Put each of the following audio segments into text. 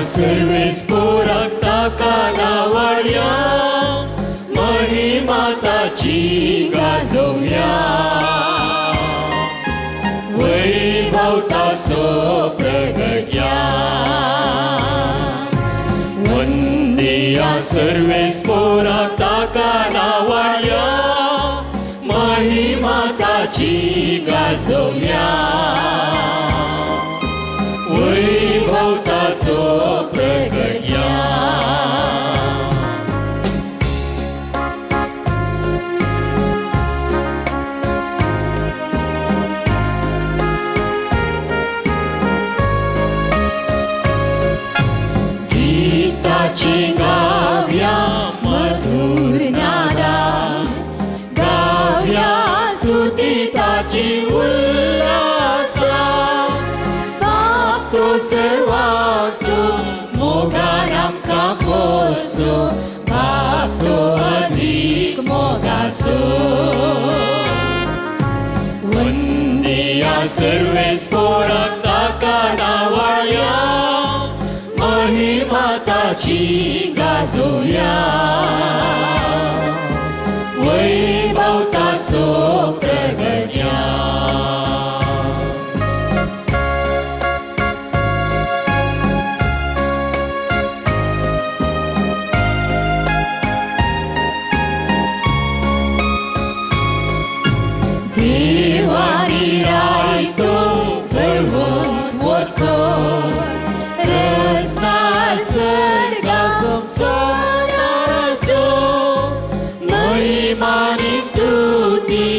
सर्वेस पोराक ताका नावाळया महिमा ताची गाजोवया वैभव ताचो प्रगट्या वंदिया सर्वेस पोराक ताका नावाळया महिमा ताची गाजोवया वैभव ताचो प्रगट्या. गीताची गाव्या मधुर नादा गाव्या स्तुती ताची उल्हासा बाप तो सर्वांचो मोगान आमकां पोसो बाप तो अदीक मोगाचो. वंदिया सर्वेस पोराक ताका नावाळया महिमा ताची गाजोवया वैभव ताचो प्रगट्या. देवानी रायतो बळवंत व्हरतो रस्तार सर्गा संवसाराचो महिमानी स्तुती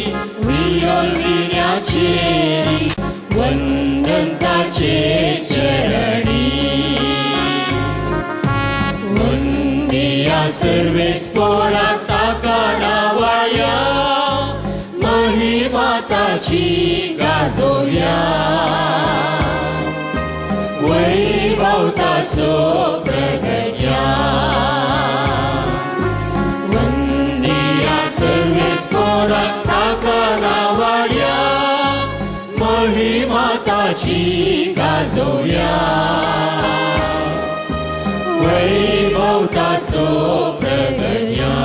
वियोल विण्याचेरी वंदन ताचे चरणी. वंदिया सर्वेस पोराक ताका नावाळया महिमा ताची गाजोवया वैभव ताचो प्रगट्या. वंदिया सर्वेस पोराक ताका नावाळया महिमा ताची गाजोवया वैभव ताचो प्रगट्या.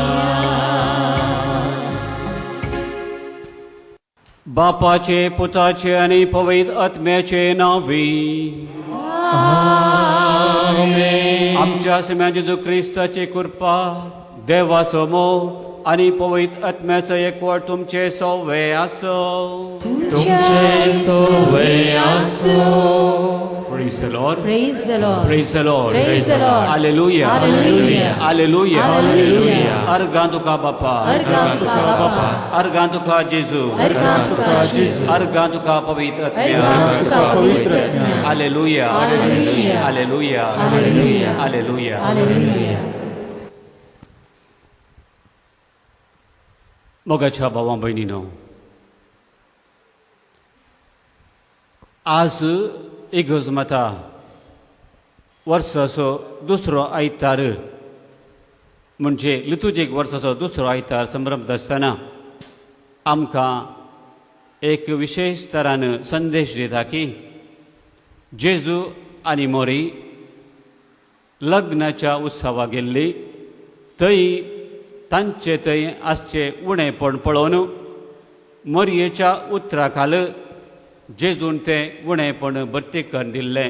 बापाचे पुताचे आनी पवित्र आत्म्याचे नांवी आमेन. आमच्या सम्या जेजू क्रिस्ताची कृपा देवाचो मोग आनी पवित्र आत्म्याचो एकवट तुमचे सोवे आसो. तुमचे सोवे आसो. Praise the Lord. Praise the Lord. Praise the Lord. Praise the Lord. Hallelujah. Hallelujah. Hallelujah. Hallelujah. अर्गां तुका बापा. अर्गां तुका बापा. अर्गां तुका जेजू. अर्गां तुका जेजू. अर्गां तुका पवित्र आत्म्या. अर्गां तुका पवित्र आत्म्या. Hallelujah. Hallelujah. Hallelujah. Hallelujah. Hallelujah. Hallelujah. मोगाच्या भावा भयणीनो, आज इगर्ज माता वर्साचो दुसरो आयतार म्हणजे लितुजीक वर्साचो दुसरो आयतार संभ्रमत आसतना आमकां एक विशेश तरान संदेश दिता की जेजू आनी मोरी लग्नाच्या उत्सवा गेल्ली थंय तांचे थंय आसचें उणेपण पळोवन मोरयेच्या उतरा खाल जेजून तें उणेपण भरती करून दिल्लें.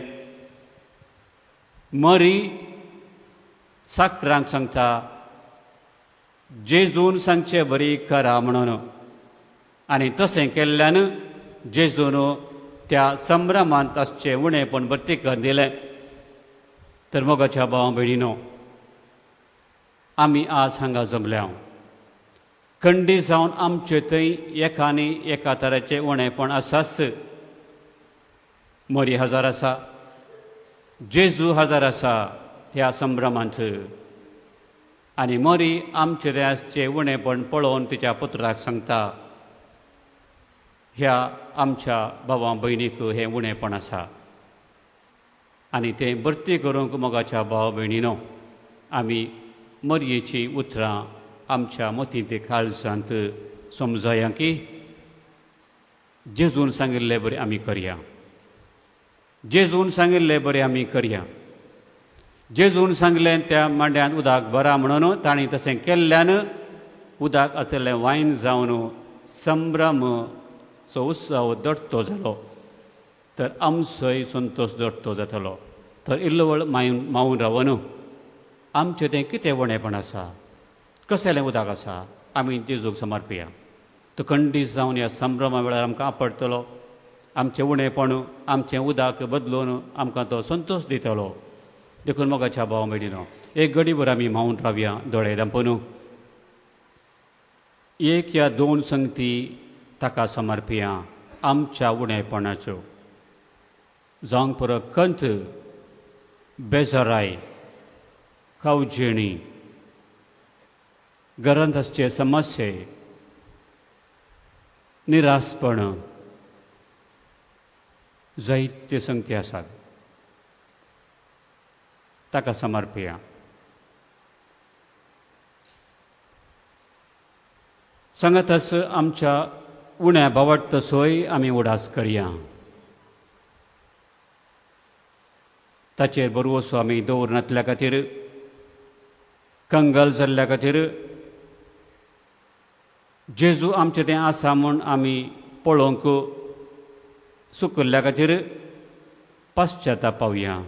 मरी साकरांक सांगता जेजून सांगचे बरी करा म्हणून आनी तशें केल्ल्यान जेजून त्या संभ्रमांत आसचें उणेपण भरती करून दिलें. तर मोगाच्या भावा भयणीनो, आमी आज हांगा जमल्या खंडी जावन आमचे थंय एका आनी एका तराचें उणेपण आसाच. मरी हजार आसा, जेजू हजार आसा ह्या संभ्रमांत आनी मरी आमचे थंय आसचें उणेपण पळोवन तिच्या पुत्राक सांगता ह्या आमच्या भावा भयणीक हें उणेपण आसा आनी तें भरती करूंक मोगाच्या भाव भयणीनो आमी मरयेचीं उतरां आमच्या मतींत काळजांत समजया की जेजून सांगिल्ले बरें आमी करया, जेजून सांगिल्ले बरें आमी करया. जेजून सांगलें त्या मांड्यांत उदक बरा म्हणून तांणी तशें केल्ल्यान उदक आशिल्लें वायन जावन संभ्रमचो उत्सव दट्टो जालो. तर आमचोय संतोश दट्टो जातलो. तर इल्लो मावून रावन आमचें तें कितें उणेपण आसा, कसलें उदक आसा, आमी जेजूक समर्पिया. तो खंडीत जावन ह्या संभ्रमा वेळार आमकां आपडटलो, आमचें उणेपण आमचें उदक बदलून आमकां तो संतोश दितलो. देखून मोगाच्या भाव भयणीनो, एक घडीभर आमी मावून रावया, दोळे धांपून एक या दोन संगती ताका समर्पिया आमच्या उणेपणाच्यो. जावंक पुरो कंत, बेजाराय, कावजेणी, घरांत आसचे समस्ये, निरासपण, जायते संगती आसात, ताका समर्पिया. सांगातच आमच्या उण्या भावार्थाचोय आमी उडास करया. ताचेर बरवसो आमी दवरनातल्या खातीर, कंगाल जाल्ल्या खातीर, जेजू आमचें तें आसा म्हूण आमी पळोवंक चुकल्ल्या खातीर पश्चाताप पावया.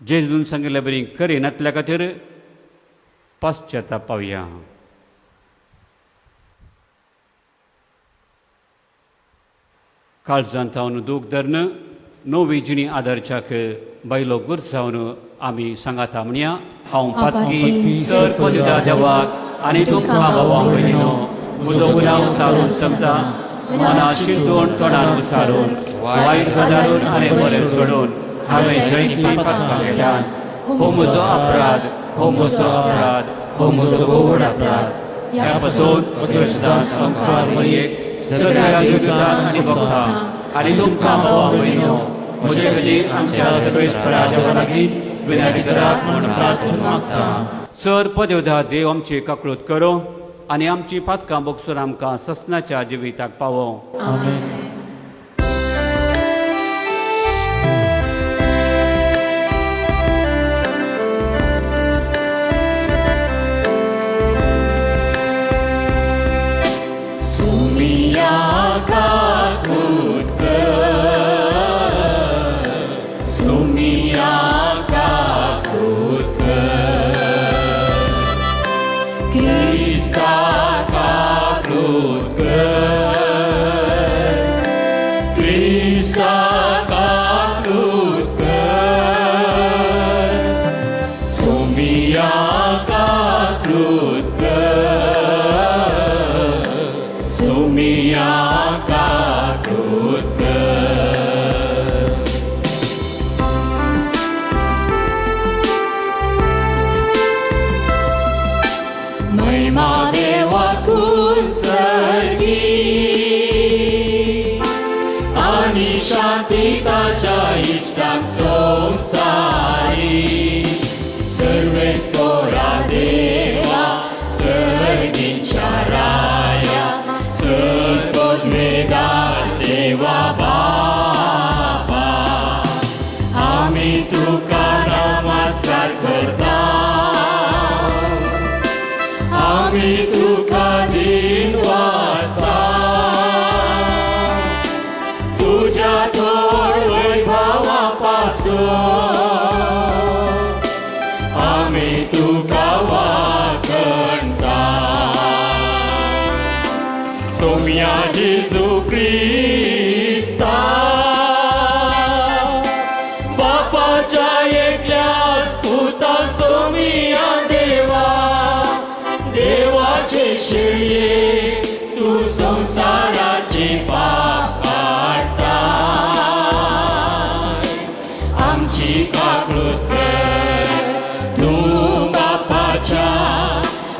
जेजून सांगिल्ले बरी करिनातल्या खातीर पश्चाताप पावया. काळजांत जावन दूख धरून नवी जिणी आदरच्याक बायलो गुरसावन आमी सांगाता म्हणया, हांव पातकी सर पदव्या देवाक आनी तुमकां भावा भयणीनो म्हजो गुन्यांव सारून सांगता, मना शिंदून तोंडान उसारून वायट गजालून आनी बरें सोडून हांवें जैती पातकां केल्यान. हो म्हजो अपराध, हो म्हजो अपराध, हो म्हजो गोड अपराध. ह्या पासून संवसार मरयेक सगळ्या युद्धान आनी भक्तां आनी तुमकां भावा भयणीनो म्हजे खातीर आमच्या सर्वेस्परा देवा लागीं विनंती करात म्हूण प्रार्थना मागता. सर पदेवदा देव आमची काकळूत करूं आनी आमची पातकां भोगसून आमकां ससनाच्या जिविताक पावों. आमेन.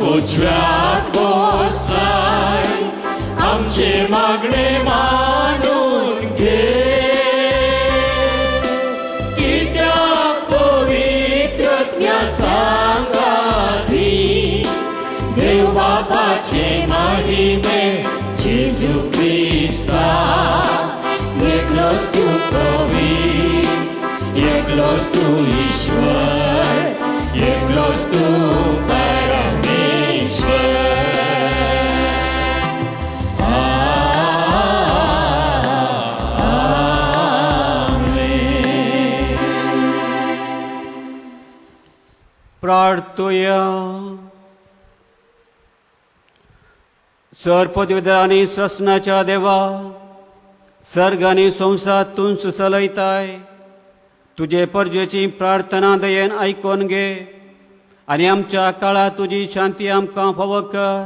उजव्याक बसलाय आमचे मागणे मानून घे, कित्याक पवित्र सांगाती देव बापाचे महिमे जेजू क्रिस्ता. एकलोच तूं पवित्र, एकलोच तूं ईश्वर, एकलोच तूं परमेश्वर. आमेन. प्रार्थुया. सर पदवीधर आनी ससनाच्या देवा, सर्ग आनी संवसार तूंच चलयताय. तुजे परजेची प्रार्थना दयेन आयकोन घे आनी आमच्या काळार तुजी शांती आमकां फावो कर.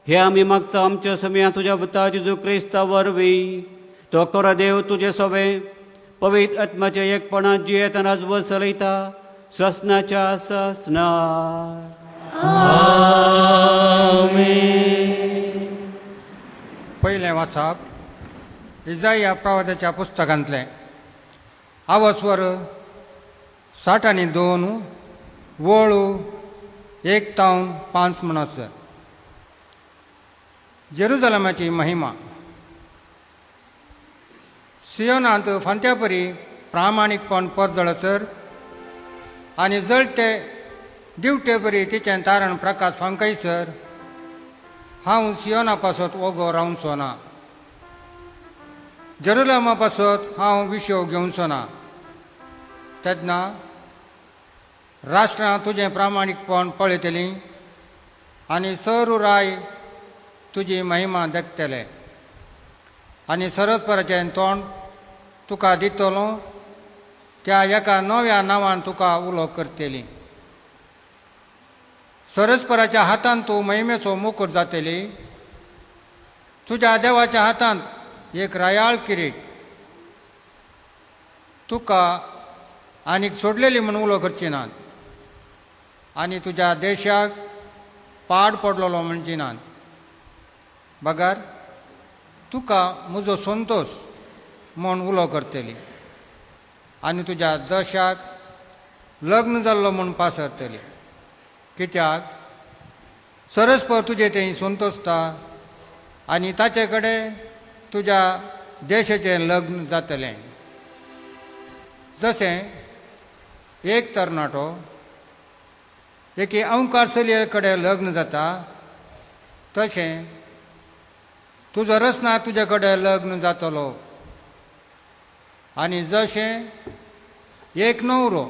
हे आमी मागता आमच्या समया तुज्या पुता जेजू क्रिस्ता वरवीं. तो खरो देव तुजे सोबे पवित्र आत्माच्या एकपणात जियेत राजवट चलयता ससनाच्या ससनार. आमेन. पयलें वाचप इजाया प्रवादाच्या पुस्तकांतलें. आवस्वर 62 वळू 1 तावन 5 म्हणसर. जेरुजलमाची महिमा. सियोनांत फांत्यापरी प्रामाणीकपण परजळसर आनी जळते दिवटेपरी तिचें तारण प्रकाश फांकयसर हांव सियोना पासत ओगो रावचो ना, जेरुजलमा पासत हांव विशेव घेवचो ना. तेन्ना राष्ट्रां तुजें प्रामाणीकपण पळयतलीं आनी सरू राय तुजी महिमा देखतले आनी सरस्पराचें तोंड तुका दितलो त्या एका नव्या नांवान तुका उलो करतली. सरस्पराच्या हातांत तूं महिमेचो मुकूट जातली. तुज्या देवाच्या हातांत एक रायाळ किरीट. तुका आनीक सोडलेली म्हूण उलो करची नात आनी तुज्या देशाक पाड पडलेलो म्हणची नात. बगर तुका म्हजो संतोश म्हूण उलो करतली आनी तुज्या दशाक लग्न जाल्लो म्हूण पासरतली. कित्याक सरस्पर तुजें थंय संतोशता आनी ताचे कडेन तुज्या देशाचें लग्न जातलें. जशें एक तरणाटो एके अंकार चलये कडेन लग्न जाता तशें तुजो रचना तुजे कडेन लग्न जातलो. आनी जशें एक न्हवरो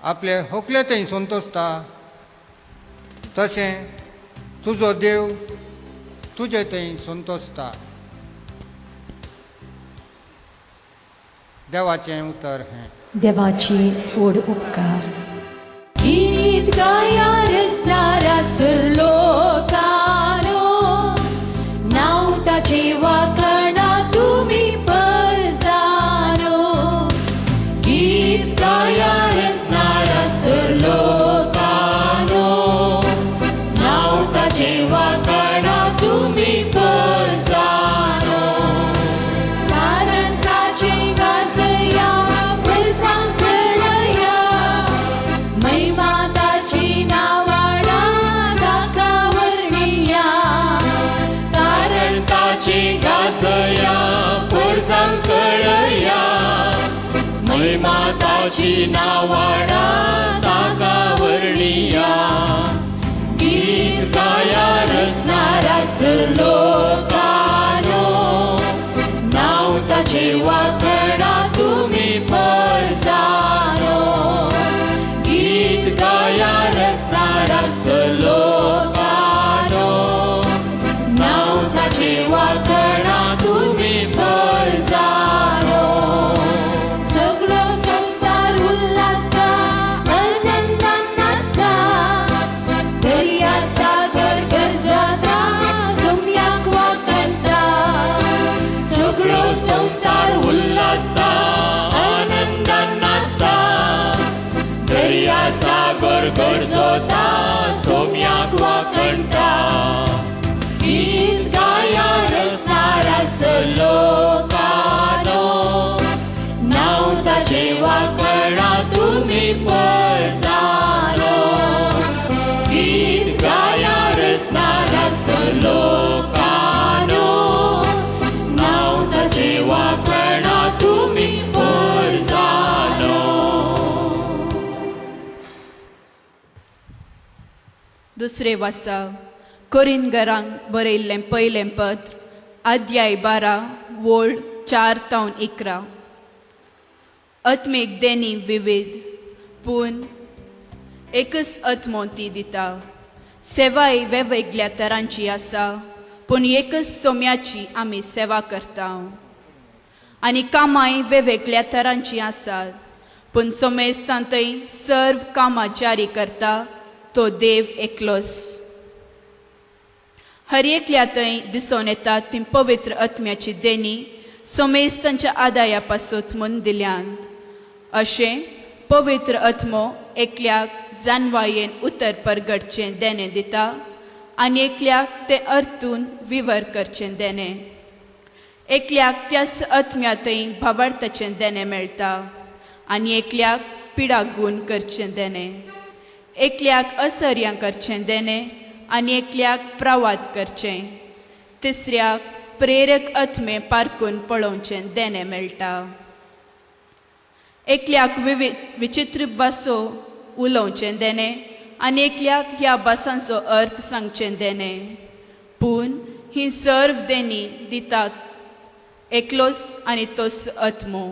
आपले होकले थंय संतोशता तशें तुजो देव तुजे थंय संतोशता. देवाचें उतर हें. देवाची ओड उपकार. गीत गाया रचणारा सुरलोकानो, नांव ताचे वाकणा तुमी परजानो. गीत गाया रचणारा सुरलोकानो, नांव ताचे वाकणा तुमी परजानो. कारण ताचे गाजया फुलसां कळया, महिमा ताची नावाडा दाखवर्णिया. कारण ताचे गाजया फुलसां कळया, महिमा ताची नावाडा दाखवर्णिया. गीत गाया रचणारा सुरलोकानो, नांव ताचे वाकणा तुमी परजानो. गीत गाया रचणारा सुरलोकानो, नांव ताचे वाकणा तुमी परजानो. सगळो संवसार उल्हासता आनंदान नाचता, दर्या सागर गरजता सोम्याक वाकणता. सगळो संवसार उल्हासता आनंदान नाचता, दर्या सागर गरजता सोम्याक वाकणता. गीत गाया रचणारा सुरलोकानो, नांव ताचे वाकणा तुमी परजानो. गीत गाया रचणारा सुरलोकानो, नांव ताचे वाकणा तुमी परजानो. दुसरे वासा कोरिनगरांक बरयल्लें पयलें पत्र अध्याय 12 वोळ 4 तावन 11. आत्मीक देणी विविध पूण एकच आत्मो ती दिता. सेवाय वेगवेगळ्या तरांची आसा पूण एकच सोम्याची आमी सेवा करता. आनी कामांय वेगवेगळ्या तरांची आसात पूण सोमेस्तांतय सर्व कामां जारी करता तो देव एकलोच. हर एकल्या थंय दिसून येता ती पवित्र आत्म्याची देणी सोमेस्तांच्या आदाया पासून म्हूण दिल्यांत. अशें पवित्र आत्मो एकल्याक जानवायेन उतर परगटचें देणें दिता आनी एकल्याक तें अर्थून विवर करचें देणें. एकल्याक त्याच आत्म्यांतय भावार्थाचें देणें मेळटा आनी एकल्याक पिडा गूण करचें देणें. एकल्याक असर्यां करचें देणें आनी एकल्याक प्रवाद करचें. तिसऱ्याक प्रेरक आत्मे पारकून पळोवचें देणें मेळटा. एकल्याक विचित्र भासो उलोवचें देणें आनी एकल्याक ह्या भासांचो अर्थ सांगचें देणें. पूण ही सर्व देणी दितात एकलोच आनी तोच आत्मो.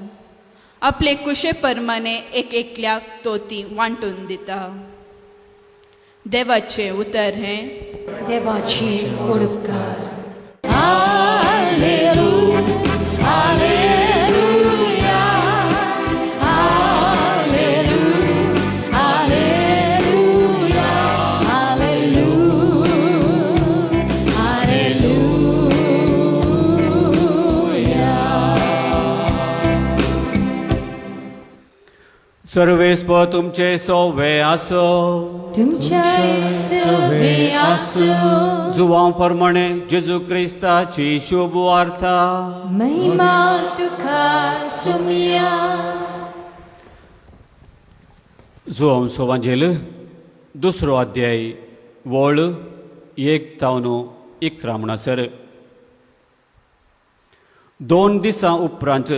आपले कुशे प्रमाणे एक एकल्याक तो ती वांटून दिता. देवाचें उतर हें. देवाची उपकार. सर्वेस्प तुमचे सोवे आसो. तुमचे सोवे आसो. जुवां प्रमाणे जेजू क्रिस्ताची शुभ वार्ता. महिमा तुका सुमिया. जुवां सोवांजेल दुसरो अध्याय वळ 1 तावन 11 म्हणसर. 2 दिसां उपरांत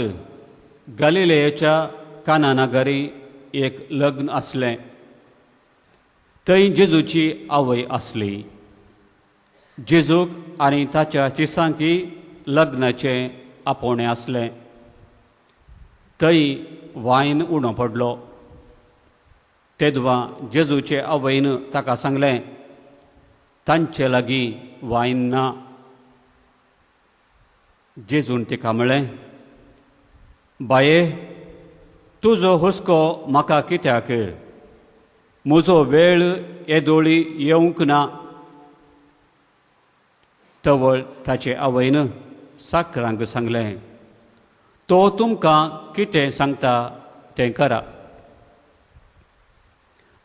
गालिलेच्या काना नगरी एक लग्न आसलें. थंय जेजूची आवय आसली. जेजूक आनी ताच्या चिसांकी लग्नाचें आपोवणें आसलें. थंय वायन उणो पडलो. तेदवा जेजूचे आवयन ताका सांगलें, तांचे लागीं वायन ना. जेजून तिका म्हळें, बाये, तुजो हुस्को म्हाका कित्याक? म्हजो वेळ येदोळी येवंक ना. तवळ ताचे आवयन साकरांक सांगलें, तो तुमकां कितें सांगता तें करा.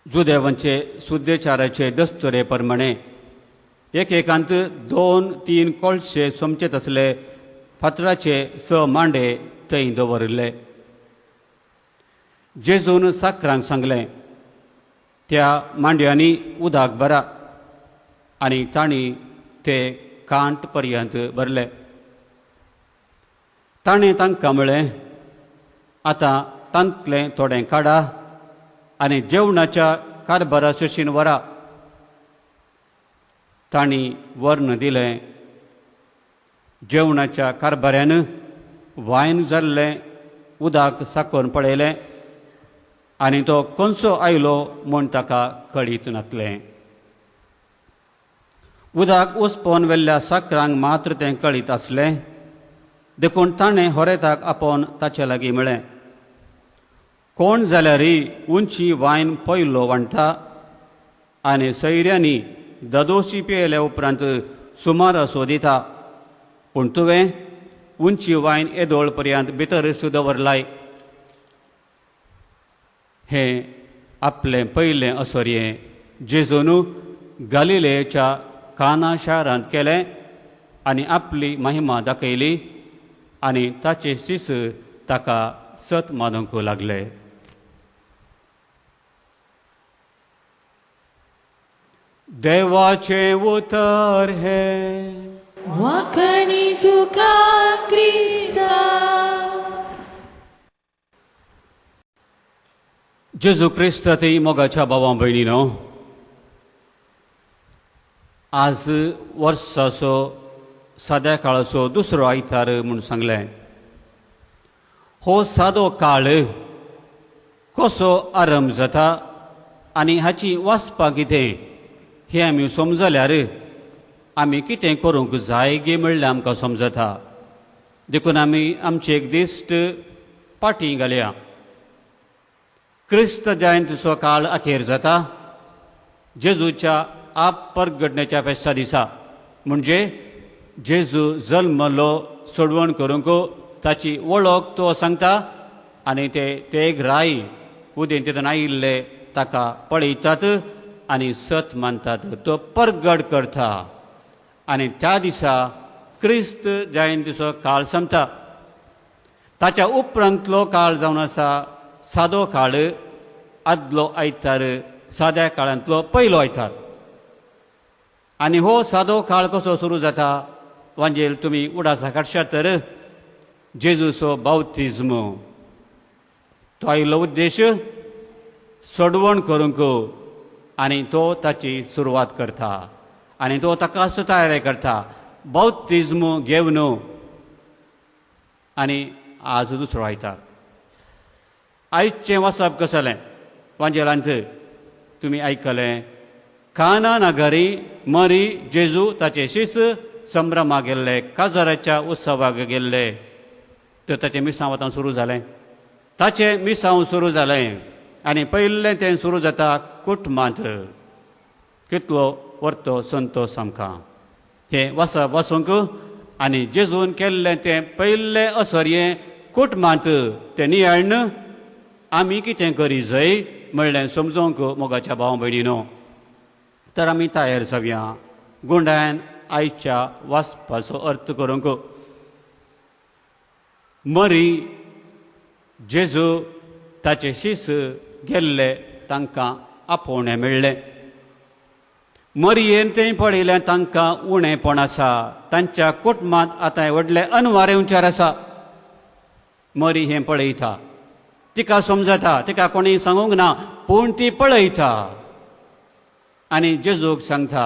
जुदेवांचे सुद्देचाराचे दस्तुरे प्रमाणे एकेकांत 2-3 कोळशे सोमचे तसले फातराचे 6 मांडे थंय दवरिल्ले. जेजून साकरांक सांगलें, त्या मांड्यांनी उदक भरा. आनी तांणी ते कांट पर्यंत भरले. ताणें तांकां म्हळें, आतां तांतलें थोडें काडा आनी जेवणाच्या कारभारा शशीन व्हरा. तांणी वर्ण दिलें. जेवणाच्या कारभाऱ्यान वायन जाल्लें उदक साकोवन पळयलें आनी तो कोनसो आयलो म्हूण ताका कळीत नातलें. उदक उसपोवन वेल्ल्या साकरांक मात्र तें कळीत आसलें. देखून ताणें होरेताक आपोवन ताचे लागीं म्हळें, कोण जाल्यारय उंची वायन पयलो वांट्टा आनी सैऱ्यांनी ददोशी पियेल्या उपरांत सुमार सोदिता, पूण तुवें उंची वायन येदोळ पर्यंत भितर दवरलाय. हें आपलें पयलें असोरयें जेजून गालिलेच्या काना शारांत केलें आनी आपली महिमा दाखयली आनी ताचे शिस ताका सत मानूंक लागले. देवाचें उतर हें. वाखणी तुका क्रिस्ता. जेजू क्रिस्त ती मोगाच्या भावा भयणीनो, आज वर्साचो साद्या काळाचो दुसरो आयतार म्हूण सांगलें. हो सादो काळ कसो आरंभ जाता आनी हाची वाचपाक कितें हें आमी समजल्यार आमी कितें करूंक जाय गे म्हणल्यार आमकां समजता. देखून आमी आमची एक दिश्ट पाटी घालया. क्रिस्त जयंतीचो काळ अखेर जाता जेजूच्या आप परगटण्याच्या फेस्ता दिसा, म्हणजे जेजू जल्मलो सोडवण करूंक ताची वळख तो सांगता आनी ते तेग राय उदेंतेतून आयिल्ले ताका पळयतात आनी सत मानतात. तो परगट करता आनी त्या दिसा क्रिस्त जयंतीचो काळ सोंपता. ताच्या उपरांतलो काळ जावन आसा सादो काळ, आदलो आयतार, साद्या काळांतलो पयलो आयतार. आनी हो सादो काळ कसो सुरू जाता वांजेल तुमी उडासा काडशात तर जेजूचो बावतिज्म, तो आयिल्लो उद्देश सोडवण करूंक आनी तो ताची सुरवात करता आनी तो ताका तयारी करता बावतिज्म घेवन. आनी आज दुसरो आयतार. आयचें वाचप कसलें वांजेलांत तुमी आयकलें. काना नगरी मरी जेजू ताचे शिस संभ्रमाक गेल्ले, काजाराच्या उत्सवाक गेल्ले. तर ताचें मिसांव आतां सुरू जालें, ताचें मिसांव सुरू जालें आनी पयलें तें सुरू जाता कुटुंबांत. कितलो वर्तो संतोश आमकां हें वाचप वाचूंक आनी जेजून केल्लें तें पयलें असरयें कुटुंबांत तें नियाळ्ण आमी कितें करी जाय म्हणलें समजूंक मोगाच्या भाव भयणीनो. तर आमी तयार जावया गुंडान आयच्या वाचपाचो अर्थ करूंक. मरी जेजू ताचे शीस गेल्ले तांकां आपोवणें मेळ्ळें. मरयेन तें पळयलें तांकां उणेपण आसा, तांच्या कुटुंबांत आतां व्हडलें अनवारें उंचार आसा. मरी हें पळयता, तिका समजता, तिका कोणी सांगूंक ना पूण ती पळयता आनी जेजूक सांगता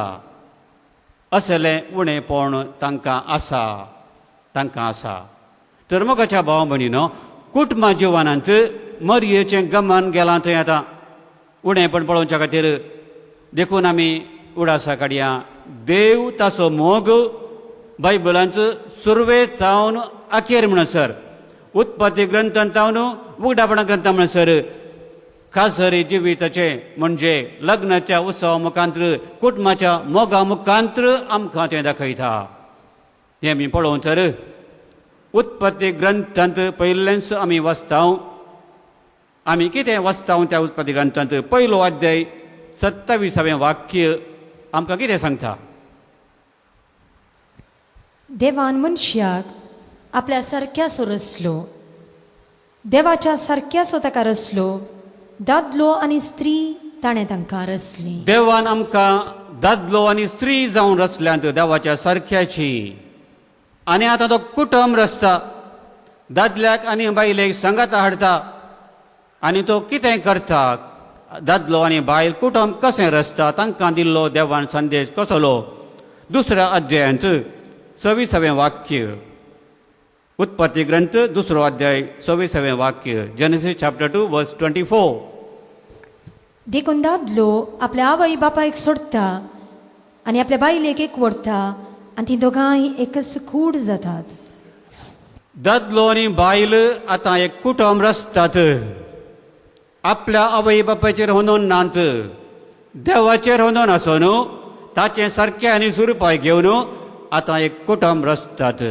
असलें उणेपण तांकां आसा, तांकां आसा. तर मोगाच्या भाव भयणीनो, कुटुंबा जिवनांत मरयेचें गमन गेलां थंय आतां उणेपण पळोवच्या खातीर. देखून आमी उडासा काडया देव ताचो मोग बायबलांत सुरवेक जावन अखेर म्हणसर, उत्पत्ती ग्रंथांत जावन उगडापणा ग्रंथा म्हणसर खासरी जिविताचें म्हणजे लग्नाच्या उत्सवा मुखांत्र कुटुंबाच्या मोगा मुखांत्र आमकां तें दाखयता. हें आमी पळोवं तर उत्पत्ती ग्रंथांत पयलेंच आमी वाचता. आमी कितें वाचता त्या उत्पत्ती ग्रंथांत पयलो अध्याय 27वें वाक्य आमकां कितें सांगता? देवान मनशाक आपल्या सारक्यासो रचलो, देवाच्या सारक्यासो ताका रचलो, दादलो आनी स्त्री ताणें तांकां रचली. देवान आमकां दादलो आनी स्त्री जावन रचल्यांत देवाच्या सारक्याची. आनी आतां तो कुटुंब रचता, दादल्याक आनी बायलेक सांगाता हाडटा आनी तो कितें करता, दादलो आनी बायल कुटुंब कशें रचता तांकां दिल्लो देवान संदेश कसलो. दुसऱ्या अध्यायांत 26वें वाक्य, उत्पत्ती ग्रंथ दुसरो अध्याय 26वें वाक्य, जेनेसिस चॅप्टर 2 वर्स 24. देखून दादलो आपल्या आवय बापायक सोडटा आनी आपल्या बायलेक एक व्हरता आनी ती दोगांय एकच कूड जातात. दादलो आनी बायल आतां एक कुटुंब रचतात, आपल्या आवय बापायचेर होनोन नात, देवाचेर होनोन आसून ताचें सारकें आनी सुरपाय घेवन आतां एक कुटुंब रचतात.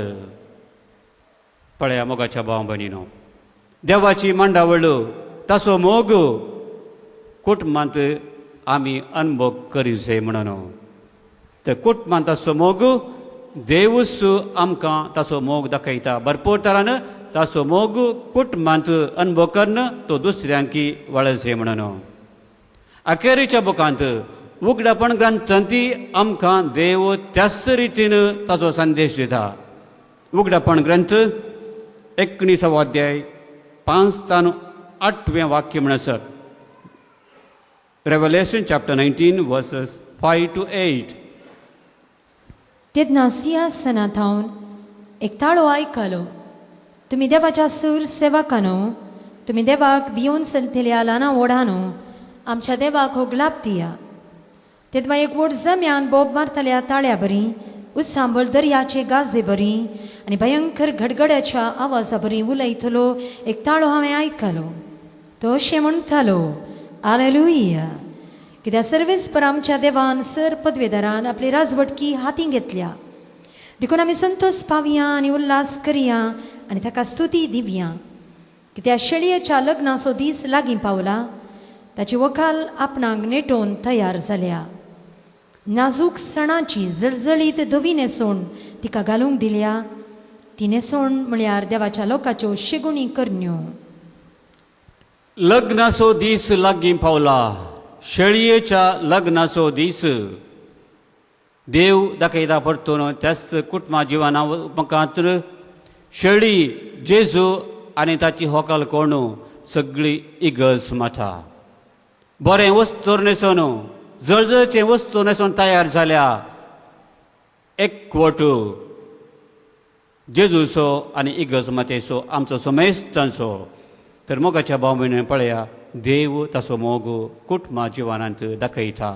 पळया मोगाच्या भाव भयणीनो, देवाची मांडावळ ताचो मोग कुटुंबांत आमी अनुभव करी जाय म्हणून. तर कुटुंबांत ताचो मोग देवूच आमकां ताचो मोग दाखयता भरपूर तरान. ताचो मोग कुटुंबांत अनुभव करून तो दुसऱ्यांकी वळसे म्हणून. अखेरीच्या बुकांत उगडापण ग्रंथांत आमकां देव त्याच रितीन ताचो संदेश दिता. उगडापण ग्रंथ 19वो अध्याय 5 तान 8वें वाक्य म्हणसर, Revelation chapter 19 verses 5 to 8. तेन्ना सिंहासना थावन एक ताळो आयकलो, तुमी देवाच्या सूर सेवकानो, तुमी देवाक भियोवन चलतल्या ल्हाना व्हडानो, आमच्या देवाक हो ग्लाप दिया. तेन्ना एक व्हड जम्यान बोब मारतल्या ताळ्या बरी, उत्सांबळ दर्याचे गाजे बरी आनी भयंकर घडगड्याच्या आवाजा बरी उलयतलो एक ताळो हांवें आयकलो. तो अशें म्हणटालो, आलेलुया, कित्याक सर्वेस्पर आमच्या देवान सर पदवेदारान आपली राजवटकी हातीं घेतल्या. देखून आमी संतोष पावया आनी उल्हास करया आनी ताका स्तुती दिवया, कित्याक शेळयेच्या लग्नाचो दीस लागीं पावला, ताची वखाल आपणाक नेटोवन तयार जाल्या. नाजूक सणाची जळजळीत धवी न्हेसवण तिका घालूंक दिल्या. ती न्हेसवण म्हळ्यार देवाच्या लोकाच्यो शेगुणी करण्यो. लग्नाचो दीस लागीं पावला, शेळयेच्या लग्नाचो दीस. देव दाखयता परतून त्याच कुटुंबा जिवना मुखांत शेळी जेजू आनी ताची होकाल कोण सगळी इगर्ज माथा बरें वस्तूर न्हेसून, जळजळचें वस्तू न्हेसून तयार जाल्या एकवट जेजूचो आनी इगर्ज मातेचो आमचो समेस्तांचो. तर मोगाच्या भाव भयणीन पळया, देव ताचो मोग कुटुंबा जिवनांत दाखयता,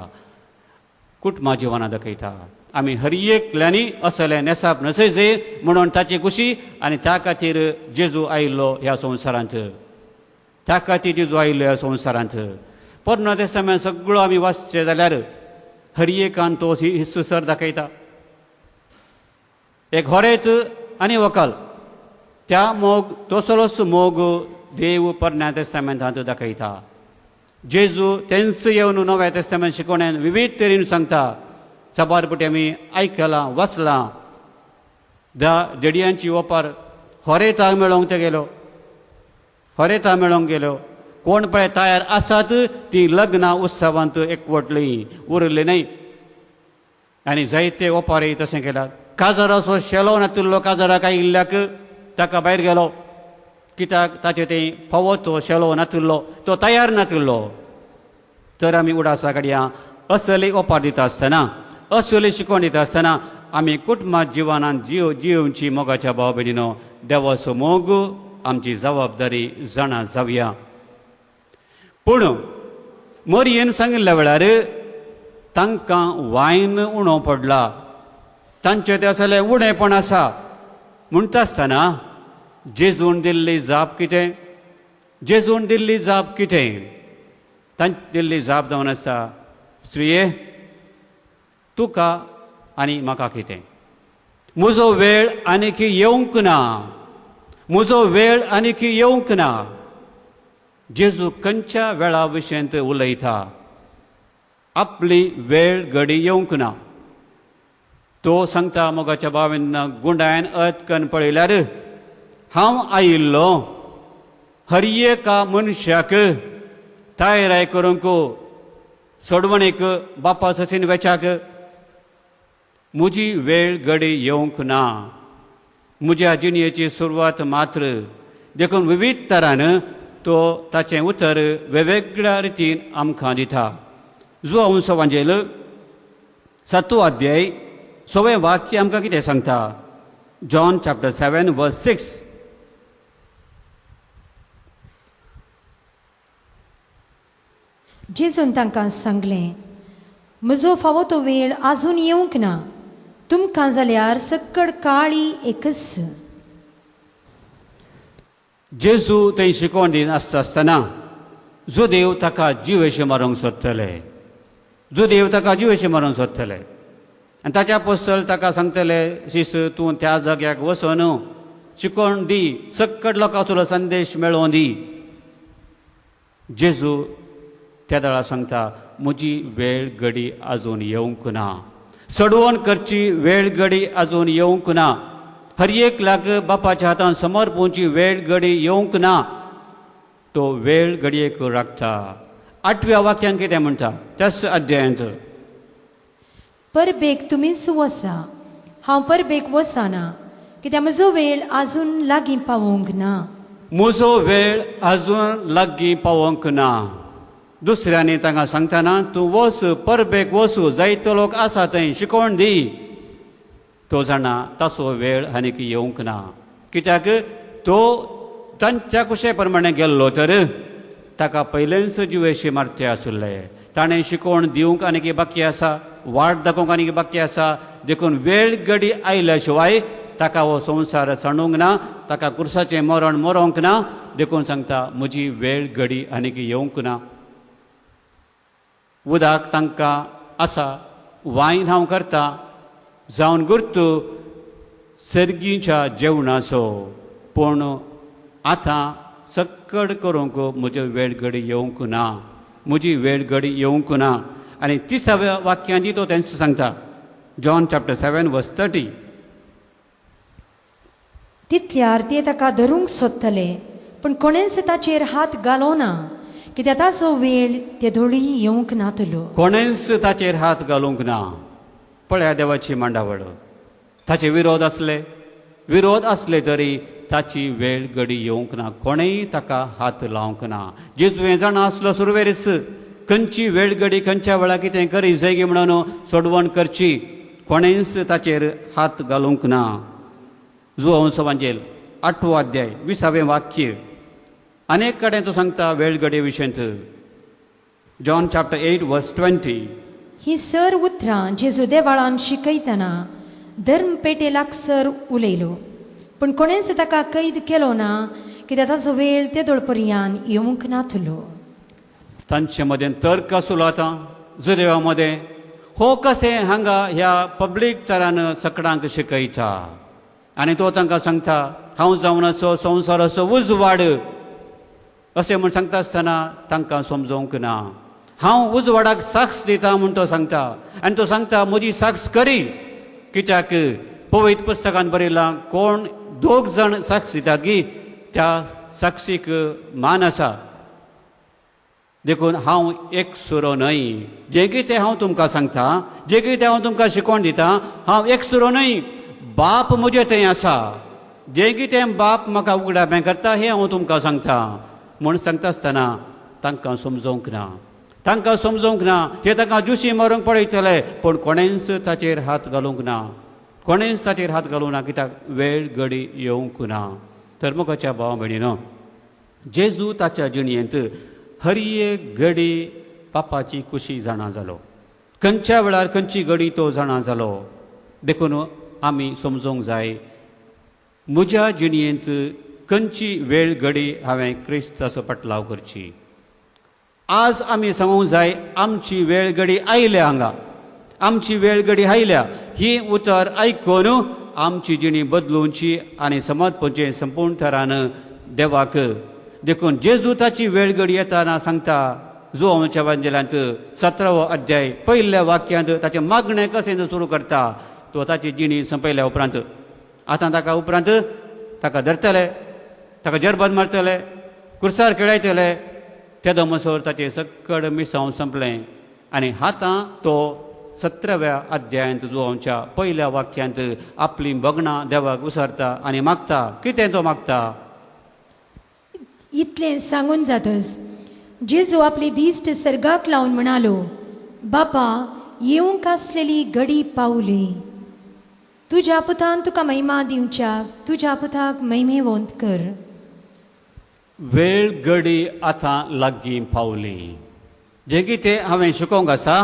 कुटुंबा जिवनांत दाखयता. आमी हर एकल्यांनी असलें न्हेसप न्हेसयचें म्हणून ताची खुशी आनी त्या खातीर जेजू आयिल्लो ह्या संवसारांत, त्या खातीर जेजू आयिल्लो ह्या संवसारांत. पोरनो तेस्तामेंत सगळो आमी वाचचें जाल्यार हर एकान तो हिस्सर दाखयता. एक होरेत आनी व्हंकल, त्या मोग तसलोच मोग देव पोरण्या तेस्तामेंतांत दाखयता. जेजू तेंच येवन नव्या तेस्तामेंत शिकोवण्यान विविध तरेन सांगता. साबार पटी आमी आयकलां, वाचलां. 10 जेडयांची ओपार होरेताक मेळोंक ते गेलो, होरेताक मेळोंक गेलो. कोण पळय तयार आसात ती लग्नां उत्सवांत एकवटली, उरली न्हय. आनी जायते ओपारी तशें केल्यात. काजाराचो शेलो नातिल्लो काजाराक आयिल्ल्याक ताका भायर गेलो, कित्याक ताचें तें फावो तो शेलो नातिल्लो, तो तयार नातिल्लो. तर आमी उडासा काडया, असली ओपार दिता आसतना, असली शिकवण दिता आसतना आमी कुटुंबा जिवनांत जियोवची मोगाच्या भाव भयणीनो, देवाचो मोग आमची जबाबदारी जाणा जावया. पूण मोरयेन सांगिल्ल्या वेळार तांकां वायन उणो पडला, तांचें तें असलें उणेपण आसा म्हणटा आसतना जेजून दिल्ली जाप कितें? जेजून दिल्ली जाप कितें? तांची दिल्ली जाप जावन आसा, स्त्रिये तुका आनी म्हाका कितें? म्हजो वेळ आनीक येवंक ना, म्हजो वेळ आनीक येवंक ना. जेजू खंयच्या वेळा विशयंत उलयता? आपली वेळ घडी येवंक ना. तो सांगता मोगाच्या भावान गुंडायन अतकन पळयल्यार हांव आयिल्लो हर एका मनशाक तयाराय करूंक, सोडवणेक बापा ससीन वेच्याक. म्हजी वेळ घडी येवंक ना, म्हज्या जिणयेची सुरवात मात्र. देखून विविध तरान तो ताचें उतर वेगवेगळ्या रितीन आमकां दिता. जुआंव वांजेल 7 अध्याय 6वें वाक्य आमकां कितें सांगता? John chapter 7 verse 6. जेजून तांकां सांगलें, म्हजो फावो तो वेळ आजून येवंक ना, तुमकां जाल्यार सक्कड काळी एकच. जेजू थंय शिकवण दिन आसता आसतना जो देव ताका जिवेशे मारूंक सोदतले, जो देव ताका जिवेशे मारूंक सोदतले आनी ताच्या पोस्तल ताका सांगतले, शिस तूं त्या जाग्याक वचून शिकवण दी, सक्कड लोकांक तुजो संदेश मेळोवन दी. जेजू त्या दळा सांगता, म्हजी वेळ घडी आजून येवंक ना, सडवण करची वेळ घडी आजून येवंक ना, हर एक लाख बापाच्या हातान समर्पूंची वेळ घडी येवंक ना. तो वेळ घडयेक राखता. 8व्या वाक्यान कितें म्हणटा त्याच अध्यायांत? परबेक तुमीच वसा, हांव परबेक वसाना, कित्याक म्हजो वेळ आजून लागीं पावोवंक ना. म्हजो वेळ आजून लागीं पावोवंक ना. दुसऱ्यांनी तांकां सांगतना तूं वच, परबेक वचू, जायते लोक आसा थंय, शिकवण दी. तो जाणा ताचो वेळ आनीक येवंक ना. कित्याक तो तांच्या कुशे प्रमाणे गेल्लो तर ताका पयलेंच जिवेशी मारते आशिल्ले. ताणें शिकोवण दिवंक आनीक बाकी आसा, वाट दाखोवंक आनीक बाकी आसा. देखून वेळ घडी आयल्या शिवाय ताका हो संवसार सांडूंक ना, ताका कुर्साचें मरण मरोंक ना. देखून सांगता म्हजी वेळ घडी आनीक येवंक ना. उदक तांकां आसा, वायन हांव करता जावन गुर्तू सर्गीच्या जेवणाचो, पूण आतां सक्कड करूंक म्हज्यो वेळ घडी येवंक ना, म्हजी वेळ घडी येवंक ना. आनी तिसाव्या वाक्यांनी तो तेंच सांगता, जॉन चॅप्टर 7 वर्स 30. तितल्यार ते ताका धरूंक सोदतले, पूण कोणेंच ताचेर हात घालो ना, कित्याक ताचो वेळ ते धोळी येवंक नातलो. कोणेंच ताचेर हात घालूंक ना. पळया देवाची मांडावळ. ताचे विरोध आसले, विरोध आसले तरी ताची वेळ घडी येवंक ना, कोणेंय ताका हात लावंक ना. जेजू हें जाणा आसलो सुरवेरीच खंयची वेळ घडी खंयच्या वेळार कितें करी जाय म्हणून सोडवण करची, कोणेंच ताचेर हात घालूंक ना. जुवांव सवांजेल 8वो अध्याय 20वें वाक्य अनेक कडेन तो सांगता वेळ घडये विशयांत. जॉन चॅप्टर 8 वर्स 20. ही सर उतरां जेजू देवाळान शिकयतना धर्मपेटे लागसर उलयलो, पूण कोणेंच ताका कैद केलो ना, कित्याक ताचो वेळ ते दोळपर्यान येवंक नातलो. तांचे मदें तर्क आसलो आतां जुदेवा मदें, हो कशें हांगा ह्या पब्लीक तरान सकडांक शिकयता. आनी तो तांकां सांगता हांव जावन असो संवसाराचो उजवाड अशें म्हूण सांगता आसतना तांकां समजोवंक ना. हांव उजवाडाक साक्ष दिता म्हूण तो सांगता. आनी तो सांगता म्हजी साक्ष करी, कित्याक पवित्र पुस्तकान बरयलां कोण दोग जाण साक्ष दितात गी त्या साक्षीक मान आसा. देखून हांव एक सुरो न्हय, जें कितें हांव तुमकां सांगता, जें कितें हांव तुमकां शिकोवन दिता, हांव एक सुरो न्हय, बाप म्हजे थंय आसा. जें कितें बाप म्हाका उगडापें करता हें हांव तुमकां सांगता म्हूण सांगता आसतना तांकां समजोवंक ना, तांकां समजोवंक ना. ते तांकां जुशी मारूंक पळयतले, पूण कोणेंच ताचेर हात घालूंक ना, कोणेंच ताचेर हात घालूंक ना, कित्याक वेळ घडी येवंक ना. तर मोगाच्या भाव भयणीनो, जेजू ताच्या जिणयेंत हर एक घडी पापाची कुशी जाणा जालो, खंयच्या वेळार खंयची घडी तो जाणा जालो. देखून आमी समजोवंक जाय म्हज्या जिणयेंत खंयची वेळ घडी हांवें क्रिस्ताचो पटलाव करची. आज आमी सांगूंक जाय आमची वेळ घडी आयल्या, हांगा आमची वेळ घडी आयल्या. ही उतर आयकून आमची जिणी बदलुची आनी समर्पणचें संपूर्ण थरान देवाक. देखून जेजू ताची वेळ घडी येताना सांगता जुवांच्या वांजेलांत 17वो अध्याय पयल्या वाक्यांत ताचें मागणें कशें सुरू करता. तो ताची जिणी संपयल्या उपरांत आतां ताका उपरांत ताका धरतले, ताका जरबद मारतले, कुर्सार खेळयतले. तेदो मसोर ताचें सक्कड मिसांव संपलें. आनी आतां तो 17व्या अध्यायांत जुवांच्या पयल्या वाक्यांत आपलीं भगणां देवाक विसरता आनी मागता. कितें तो मागता? इतलें सांगून जातच जेजू आपली दिश्ट सर्गाक लावन म्हणालो, बापा येवंक आसलेली घडी पावली, तुज्या पुतान तुका महिमा दिवच्याक तुज्या पुताक महिमेवंत कर. वेळ घडी आतां लागीं पावली. जें कितें हांवें शिकोवंक आसा,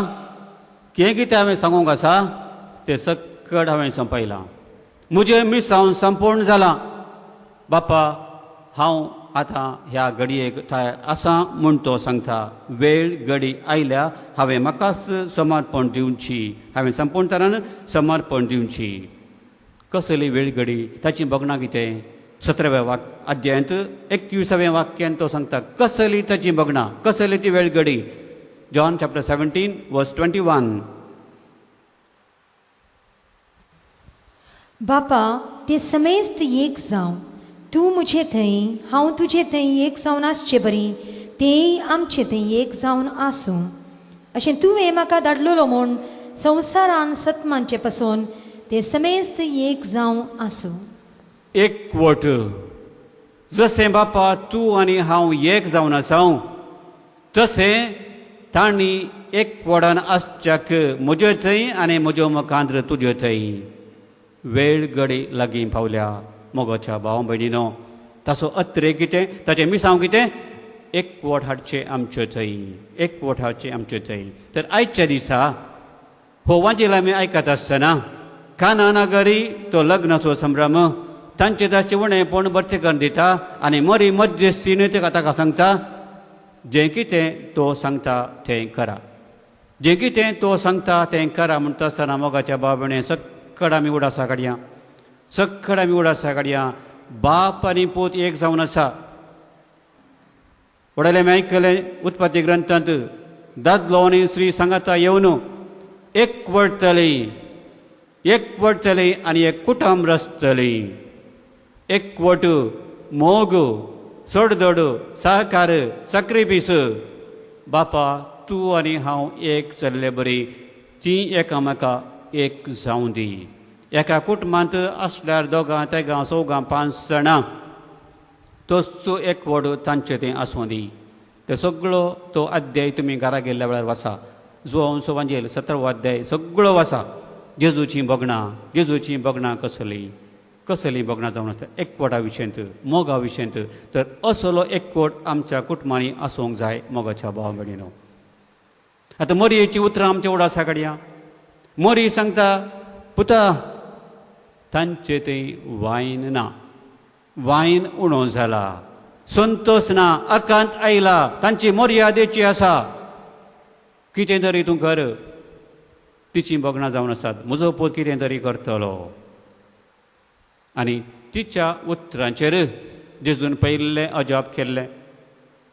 जें कितें हांवें सांगूंक आसा तें सक्कड हांवें संपयलां. म्हजें मिसांव संपूर्ण जालां. बापा हांव आतां ह्या घडयेक तयार आसा म्हूण तो सांगता. वेळ घडी आयल्या, हांवें म्हाकाच समर्पण दिवची, हांवें संपूर्ण तरान समर्पण दिवची. कसली वेळ घडी, ताची भगणां कितें? 17व्या अध्यायांत 21व्या वाक्यान तो सांगता कसली ताची भगणां, कसली ती वेळ घडी. जॉन चॅप्टर 17 वर्स 21. बापा ते समेस्त एक जावं, तूं म्हजे थंय हांव तुजे थंय एक जावन आसचे बरी तेय आमचे थंय एक जावन आसूं, अशें तुवें म्हाका धाडलेलो म्हूण संवसारान सतमानचे पसून ते समेस्त एक जावन आसूं. एकवट जशें बापा तूं आनी हांव एक जावन आसाव तशें तांणी एकवटान आसच्याक म्हजे थंय आनी म्हज्यो मुखांत्र तुजे थंय. वेळ गडी लागीं पावल्या. मोगाच्या भाव भयणीनो, ताचो अत्रे कितें, ताचें मिसांव कितें, एकवट हाडचें आमचे थंय, एकवट हाडचें आमचे थंय. तर आयच्या दिसा हो वांजेल आमी आयकत आसतना काना नगरी तो लग्नाचो संभ्रम, तांचे ताचें उणेपण भरती करून दिता आनी मरी मध्यस्थीन ताका सांगता जें कितें तो सांगता तें करा, जें कितें तो सांगता तें करा. म्हणटा आसतना मोगाच्या भाव भयणी सक्कड आमी उडासा काडया, सक्कड आमी उडासा काडया. बाप आनी पूत एक जावन आसा. वडले आमी आयकलें उत्पत्ती ग्रंथांत दादलो आनी स्त्री सांगाता येवन एकवटतली, एकवटतली आनी एक कुटुंब रचतली. एकवट, मोग, सोडदोड, सहकार, साक्रिफीस. बापा तूं आनी हांव एक चल्ले बरी, ती एकामेका एक जावं दी. एका कुटुंबांत आसल्यार दोगां तेगां चौगां 5 जाणां, तोच एकवट तांचें तें आसूं दी. ते सगळो तो अध्याय तुमी घरा गेल्ल्या वेळार वाचा. जुवांचो वांजेल 17वो अध्याय सगळो वाचा. जेजूचीं भगणां, जेजूचीं भगणां कसलीं कसलीं भगणां जावन आसता एकवटा विशयंत, मोगा विशयंत. तर असलो एकवट आमच्या कुटुंबांनी आसूंक जाय मोगाच्या भाव भयणीनो. आतां मोरयेचीं उतरां आमच्या उडासा काडया. मोरी सांगता, पुता तांचे थंय वायन ना, वायन उणो जाला, संतोष ना, आकांत आयला, तांची मर्यादेची आसा. कितें तरी तूं कर. तिचीं भगणां जावन आसात, म्हजो पूत कितें तरी करतलो. आनी तिच्या उतरांचेर जेजून पयिल्लें अजाप केल्लें.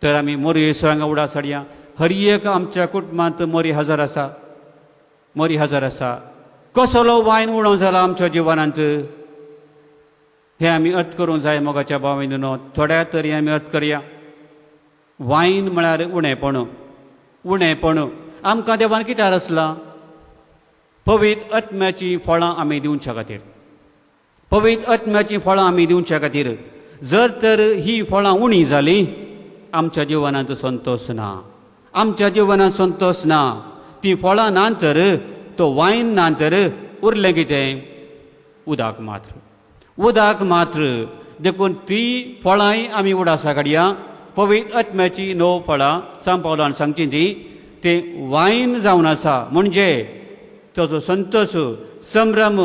तर आमी मोरये हांगा उडास हाडया. हर एक आमच्या कुटुंबांत मोरी हजर आसा, मोरी हजर आसा. कसलो वायन उणो जाला आमच्या जिवनांत हें आमी अर्थ करूंक जाय मोगाच्या भाव-भयणीनो. थोड्या तरी आमी अर्थ करया. वायन म्हळ्यार उणेपण, उणेपण. आमकां देवान कित्याक रचलां? पवित्र आत्म्याचीं फळां आमी दिवच्या खातीर, पवित्र आत्म्याचीं फळां आमी दिवच्या खातीर. जर तर ही फळां उणी जालीं, आमच्या जिवनांत संतोष ना, आमच्या जिवनांत संतोष ना. ती फळां ना तर, तो वायन ना तर उरलें कितें? उदक मात्र, उदक मात्र. देखून ती फळांय आमी उडासा काडया. पवित्र आत्म्याची 9 फळां सांत पावलान सांगची ती तें वायन जावन आसा, म्हणजे ताचो संतोष संभ्रम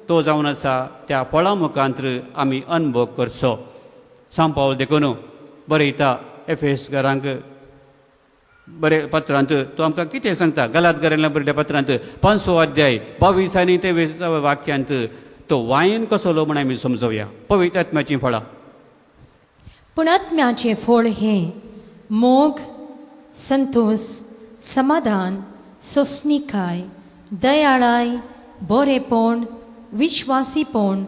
तो जावन आसा. त्या फळां मुखांत्र आमी अनुभव करचो. सांत पावल देखून बरयता एफेस घरांक बरे पत्रांत, तो आमकां कितें सांगता? गलात घरांतल्या बरयल्या पत्रांत 5वो अध्याय 22 आनी 23 वाक्यांत तो वायन कसलो म्हण आमी समजोवया. पवित्र आत्म्याचीं फळां. पूण आत्म्याचें फळ हें मोग, संतोष, समाधान, सोंसणीकाय, दयाळाय, बरेपण, विश्वासीपण,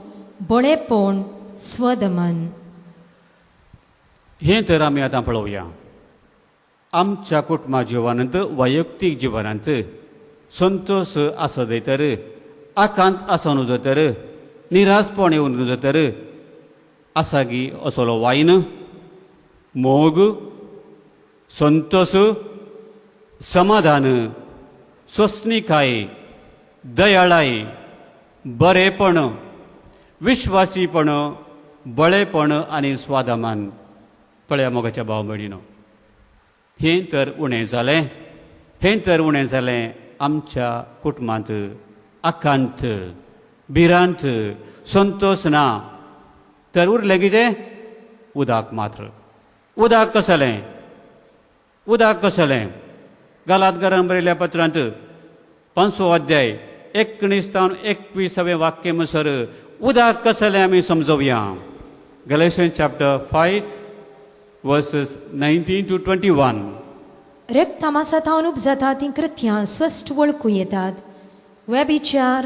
बळेपण, स्वदमन. हें तर आमी आतां पळोवया. आमच्या कुटुंबा जिवनांत, वैयक्तीक जिवनांत संतोष आसत तर, आकांत आसूं नजो तर, निराशपण येवन नजो तर, आसा गी असलो वायन, मोग, संतोष, समाधान, सोंसणीकाय, दयाळाय, बरेपण, विश्वासीपण, बळेपण आनी स्वादमान. पळया मोगाच्या भाव भयणीनो, हें तर उणें जालें, हें तर उणें जालें आमच्या कुटुंबांत. आकांत, भिरांत, संतोष ना तर उरलें कितें? उदक मात्र. उदक कसलें? उदक कसलें? गालात गरम बरयल्या पत्रांत 5वो अध्याय 19 तावन 21 वाक्य म्हणसर उदक कसलें आमी समजोवया. Galatians chapter 5 verses 19 to 21. रक्तमासा थावन उपजाता तीं कृत्यां स्पश्ट वळखू येतात. व्यभिचार,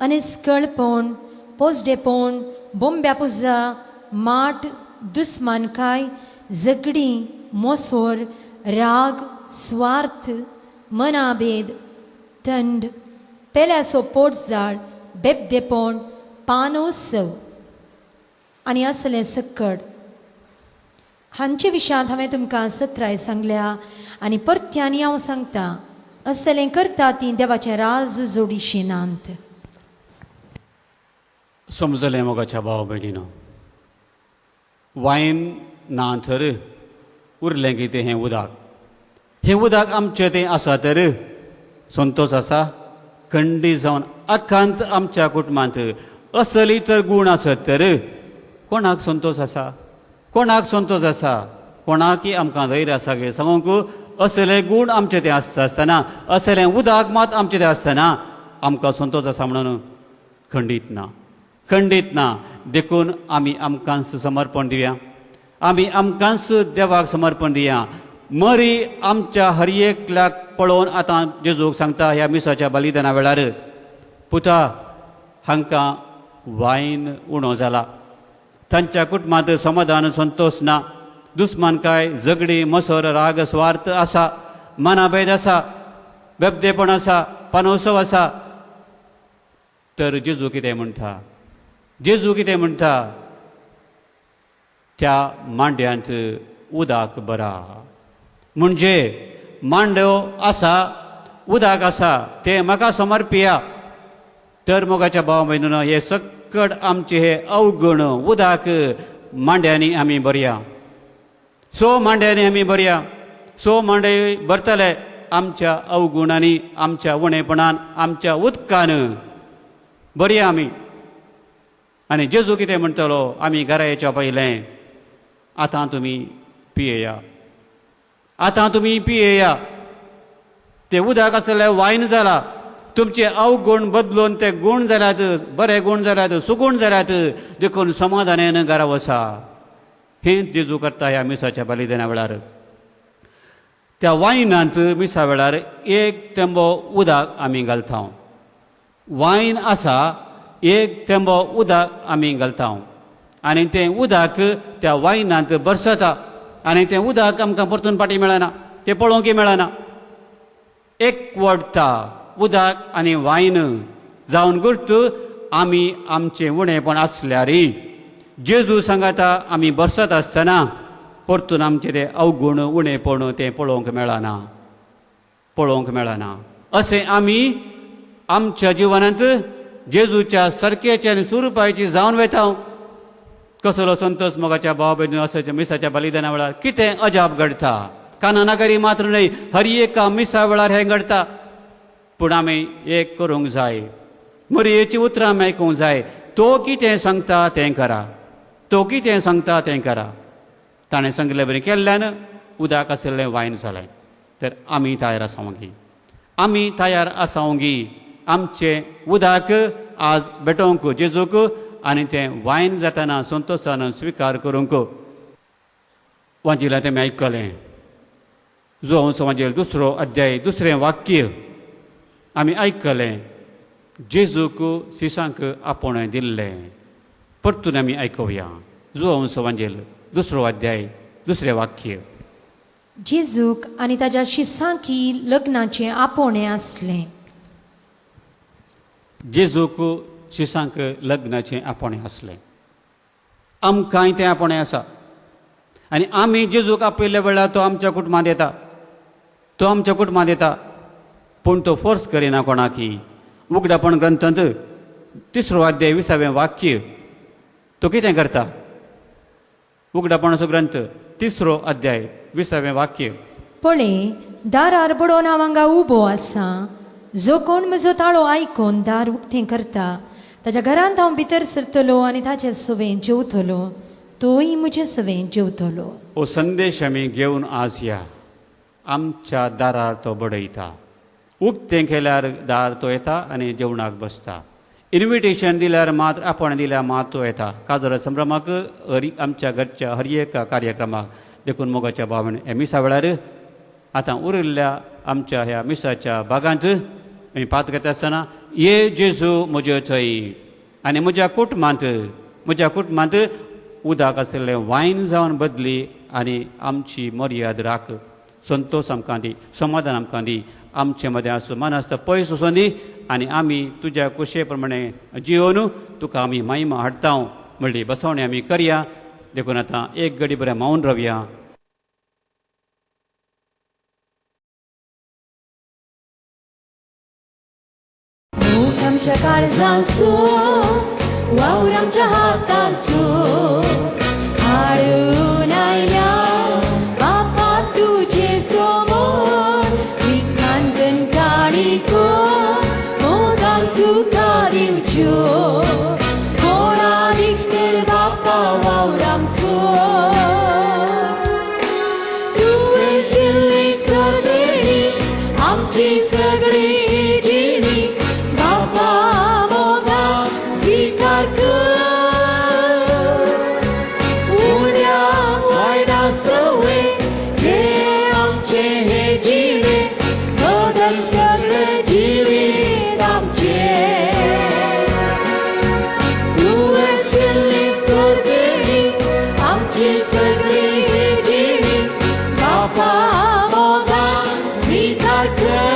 अनिस्कळपण, पोसडेपण, बोंब्या पुजा, माट, दुस्मानकाय, झगडीं, मोसोर, राग, स्वार्थ, मनाभेद, थंड, पेल्याचो पोटजाळ, बेबदेपण, पानोत्सव आनी असलें सक्कड. हांचे विशयांत हांवें तुमकां सत्राय सांगल्या आनी परत्यानी हांव सांगता, असलें करता तीं देवाचें राज जोडिशी नात. समजलें मोगाच्या भाव भयणीनो, वायन ना तर उरलें कितें? हें उदक. हें उदक आमचें तें आसा तर संतोश आसा खंडी जावन आखांत आमच्या कुटुंबांत असली तर गूण आसत तर कोणाक संतोश आसा? कोणाक संतोश आसा? कोणाकय आमकां धैर्य आसा गे सांगूंक असले गूण आमचे तें आसता आसतना, असलें उदक मात आमचें तें आसतना आमकां संतोश आसा म्हणून खंडीत ना, खंडीत ना. देखून आमी आमकांच समर्पण दिवया, आमी आमकांच देवाक समर्पण दिया. मरी आमच्या हर एकल्याक पळोवन आतां जेजूक सांगता ह्या मिसाच्या बलिदाना वेळार, पुता हांकां वायन उणो जाला, तांच्या कुटुंबांत समाधान संतोश ना, दुस्मानकाय, झगडी, मसर, राग, स्वार्थ आसा, मनाभेद आसा, बेबदेपण आसा, पानोत्सव आसा. तर जेजू कितें म्हणटा? जेजू कितें म्हणटा? त्या मांड्यांत उदक बरा. म्हणजे मांडो आसा, उदक आसा, तें म्हाका समर्पिया. तर मोगाच्या भाव भयणीनो, हे सकट आमचे हे अवगुण उदक मांड्यांनी आमी भरया. सो मांड्यांनी आमी भरया. सो मांडे भरतले आमच्या अवगुणांनी, आमच्या उणेपणान, आमच्या उदकान भरया आमी. आनी जेजू कितें म्हणटलो? आमी घरा येच्या पयलें आतां तुमी पियेया, आतां तुमी पियेया. तें उदक आसलें वायन जाला, तुमचे अवगुण बदलून ते गूण जाल्यात, बरे गूण जाल्यात, सुगूण जाल्यात, देखून समाधानान घरा वसा. हें जेजू करता ह्या मिसाच्या बलिदाना वेळार. त्या वायनांत मिसा वेळार एक तेंबो उदक आमी घालता. वायन आसा, एक तेंबो उदक आमी घालता आनी तें उदक त्या वायनांत बरसता आनी तें उदक आमकां परतून फाटीं मेळना, तें पळोवंकय मेळना. एकवटता उदक आनी वायन जावन गुर्त आमी आमचें उणेपण आसल्यारय जेजू सांगाता आमी बरसत आसतना परतून आमचें तें अवगुण उणेपण तें पळोवंक मेळना, पळोवंक मेळना. अशें आमी आमच्या जिवनांत जेजूच्या सारकेचे आनी सुरुपायची जावन वता. कसलो संतोष मोगाच्या भाव भयणी असाच्या मिसाच्या बलिदाना वेळार कितें अजाप घडटा. काना नगरी मात्र न्हय, हर एका मिसा वेळार हें घडटा. पूण आमी एक करूंक जाय, मरयेची उतरां आमी आयकूंक जाय. तो कितें सांगता तें करा, तो कितें सांगता तें करा. ताणें सांगिल्लें बरें केल्ल्यान उदक आशिल्लें वायन जालें. तर आमी तयार आसावंगी, आमी तयार आसावंगी आमचें उदक आज भेटोवंक जेजूक आनी तें वायन जातना संतोशान स्विकार करूंक. वांजिला तें आयकलें जुवांव वांजेल दुसरो अध्याय दुसरें वाक्य आमी आयकलें. जेजूक शिसांक आपोवणें दिल्लें. परतून आमी आयकुया जुवांव वांजेल दुसरो अध्याय दुसरें वाक्य. जेजूक आनी ताज्या शिसांकी लग्नाचें आपोवणें आसलें. जेजूक शिसांक लग्नाचें आपोवणें आसलें. आमकांय तें आपोवणें आसा आनी आमी जेजूक आपयल्ल्या वेळार तो आमच्या कुटुंबांत येता, तो आमच्या कुटुंबांत येता. पूण तो फोर्स करिना कोणाकी. उगडापण ग्रंथांत तिसरो अध्याय 20वें वाक्य तो कितें करता? उगडापणाचो ग्रंथ तिसरो अध्याय 20वें वाक्य. पळय दारार बडोवन हांव हांगा उबो आसा, जो कोण म्हजो ताळो आयकून दार उक्तें करता ताज्या घरांत हांव भितर सरतलो आनी ताचे सवें जेवतलो, तोय म्हजे सवें जेवतलो. हो संदेश आमी घेवन आज या. आमच्या दारार तो बडयता, उक्तें केल्यार दार तो येता आनी जेवणाक बसता. इन्विटेशन दिल्यार मात, आपण दिल्यार मात तो येता. काजर संभ्रमाक हरी आमच्या घरच्या हर एका कार्यक्रमाक. देखून मोगाच्या भावान ह्या मिसा वेळार आतां उरिल्ल्या आमच्या ह्या मिसाच्या भागांत आमी पात घेता आसतना ये जेजू म्हज्या थंय आनी म्हज्या कुटुंबांत, म्हज्या कुटुंबांत उदक आशिल्लें वायन जावन बदली आनी आमची मर्याद राख. संतोश आमकां दी, समाधान आमकां दी, आमचे मदें आसूं मनास्त पयस वचून दी आनी आमी तुज्या कुशे प्रमाणे जियोन तुका आमी महिमा हाडटा म्हणली बसवणी आमी करया. देखून आतां एक घडी बरें मावन रावया. आमच्या काळजांसून वावर आमच्या हातासो हाडून आयल्या बापा तुजे समोर स्वीकांतन काणिको मोगान तुका दिवच्यो कोणाक कर बापा वावर आमचो तुवें दिल्ली सरदेणी आमची सगळी जिणी बापा मोगान स्वीकार कर उण्या वायना सवे हे आमचे हे जिणे बदल सगळे जिवीत आमचे तुवें दिल्ली सरदेणी आमची सगळी जिणी बापा मोगान स्वीकार कर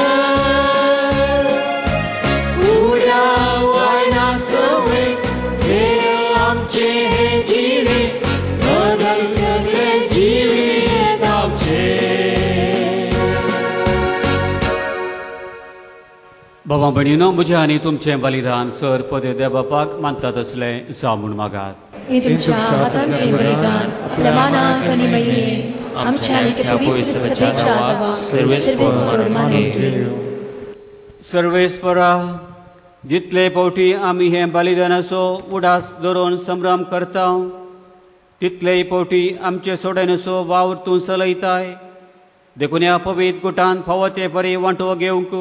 उड्या वायना सवे हे आमचे हे जिणे बदल सगळे जिवीत आमचे. बाबा भयणीनो, म्हजें आनी तुमचें बलिदान सर पदे देव बापाक मानता तसलें जावं म्हूण मागात. हे तुमच्या हातांतलें बलिदान आपल्या मानाक आनी महिमेक आमच्या आनी त्या पवित्र सभेच्या देवा सर्वेस्पर मानून घेवं. सर्वेस्परा, जितले फावटी आमी हे बलिदानाचो उडास धरून संभ्रम करता तितलेय फावटी आमचे सोडणेचो वावर तूं चलयताय. देखून ह्या पवित्र गुटान फावो ते परी वांटो घेवंक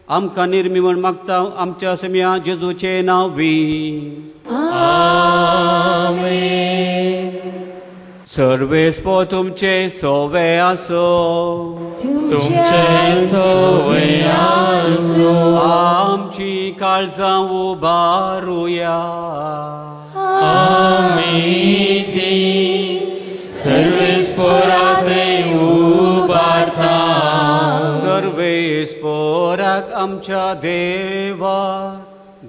आमकां निर्मी म्हूण मागता आमच्या समिया जेजूचें नांव बी. सर्वेस्पो तुमचे सोवे आसो. तुमचे सोवे आसूं. आमची काळजां उबारुया. आमी ती सर्वेस्पोरा थंय उबारता. सर्वेस्पोराक आमच्या देवा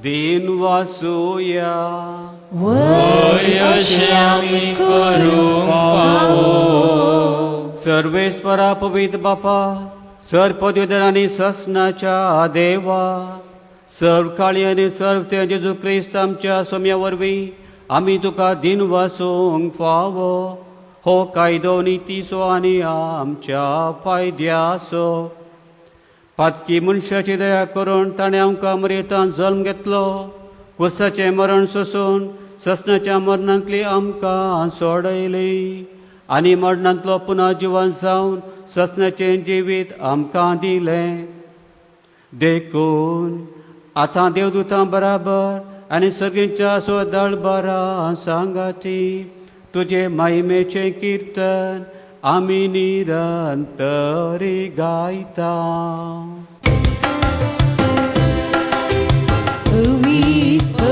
दिन वासुया. वय अशें आमी करूंक फावो. सर्वेस्परा पवित्र बापा, सर्व पदवीधर आनी ससनाच्या देवा, सर्व काळी आनी सर्व ते जेजू क्रिस्त आमच्या सोम्या वरवीं आमी तुका दिन वासूंक फावो. हो कायदो नितीचो आनी आमच्या फायद्याचो. पातकी मनशाची दया करून ताणें आमकां मरेतान जल्म घेतलो. कुसाचें मरण सोसून ससनाच्या मरणांतली आमकां सोडयली आनी मरणांतलो पुनः जिवन जावन ससनाचें जिवीत आमकां दिलें. देखून आतां देवदूतां बराबर आनी सर्गींच्या स्वदळबरा सांगाती तुजे महिमेचें किर्तन आमी निरंतरी गायता. पवित्र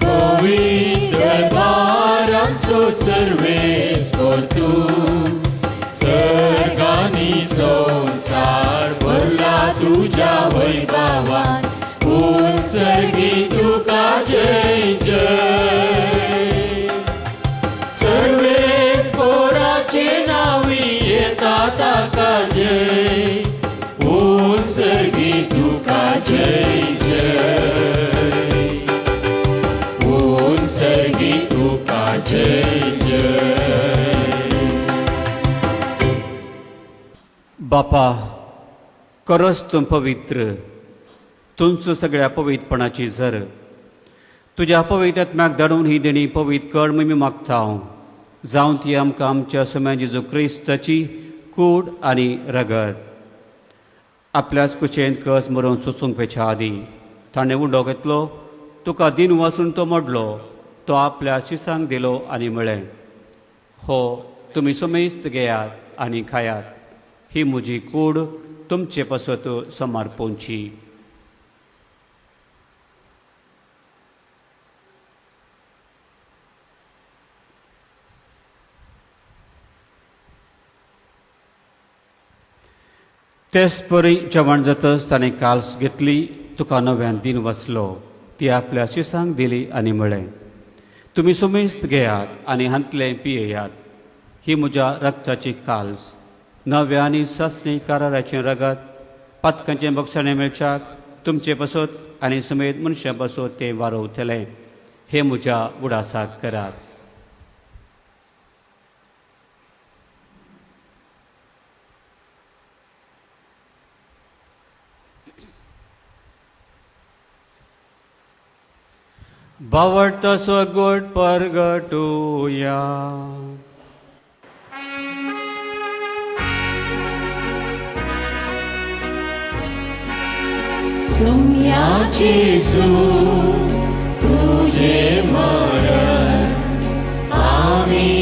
पवित्र दरबारांचो सर्वेस्पर तूं, सर्गांनी संवसार भरला तुज्या वैभवान. उत्सर्गी तुका जय जय. सर्वेस्पराचे नांवी येता ताका जय. उत्सर्गी तुका जय जय. उत्सर्गी तुका जय जय. बापा, करस तूं पवित्र, तुमचो सगळ्या पवित्रपणाची झर. तुज्या पवित्र आत्म्याक धाडून ही देणी पवित्र कर म्हूण मी मागता हांव. जावं ती आमकां आमच्या सोम्या जेजू क्रिस्ताची कूड आनी रगत. आपल्याच कुशेन कस मरोवन सोसूंक पेच्या आदीं ताणें उंडो घेतलो, तुका दिन वासून तो मोडलो, तो आपल्या शिसांक दिलो आनी म्हळें, हो तुमी समेस्त घेयात आनी खायात, ही म्हजी कूड तुमचे पासत समर्पणची. तेच परी जेवण जातच ताणें काल्स घेतली, तुका नव्यान दिन वाचलो, ती आपल्या शिसांक दिली आनी म्हळें, तुमी सुमेस्त घेयात आनी हांतलें पियेयात, ही म्हज्या रक्ताची काल्स, नव्या आनी सासणी कराराचें रगत, पातकांचें बक्षाणें मेळच्याक तुमचे पासत आनी समेत मनशां पासून तें वारवतलें. हें म्हज्या उडासाक करात. बावडतो सगोट परगटुया. सुम्या जेजू तुझे मरण आमी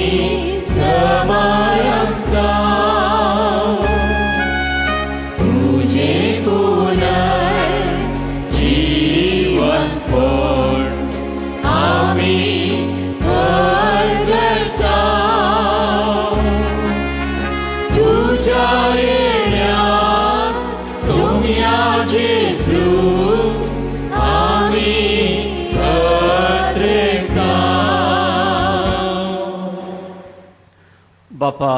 समारंभता, तुझे पुनर्जीवनपण आमी करता, तुझ्या येण्याक सुम्या जेजू आमी पत्रेता. बापा,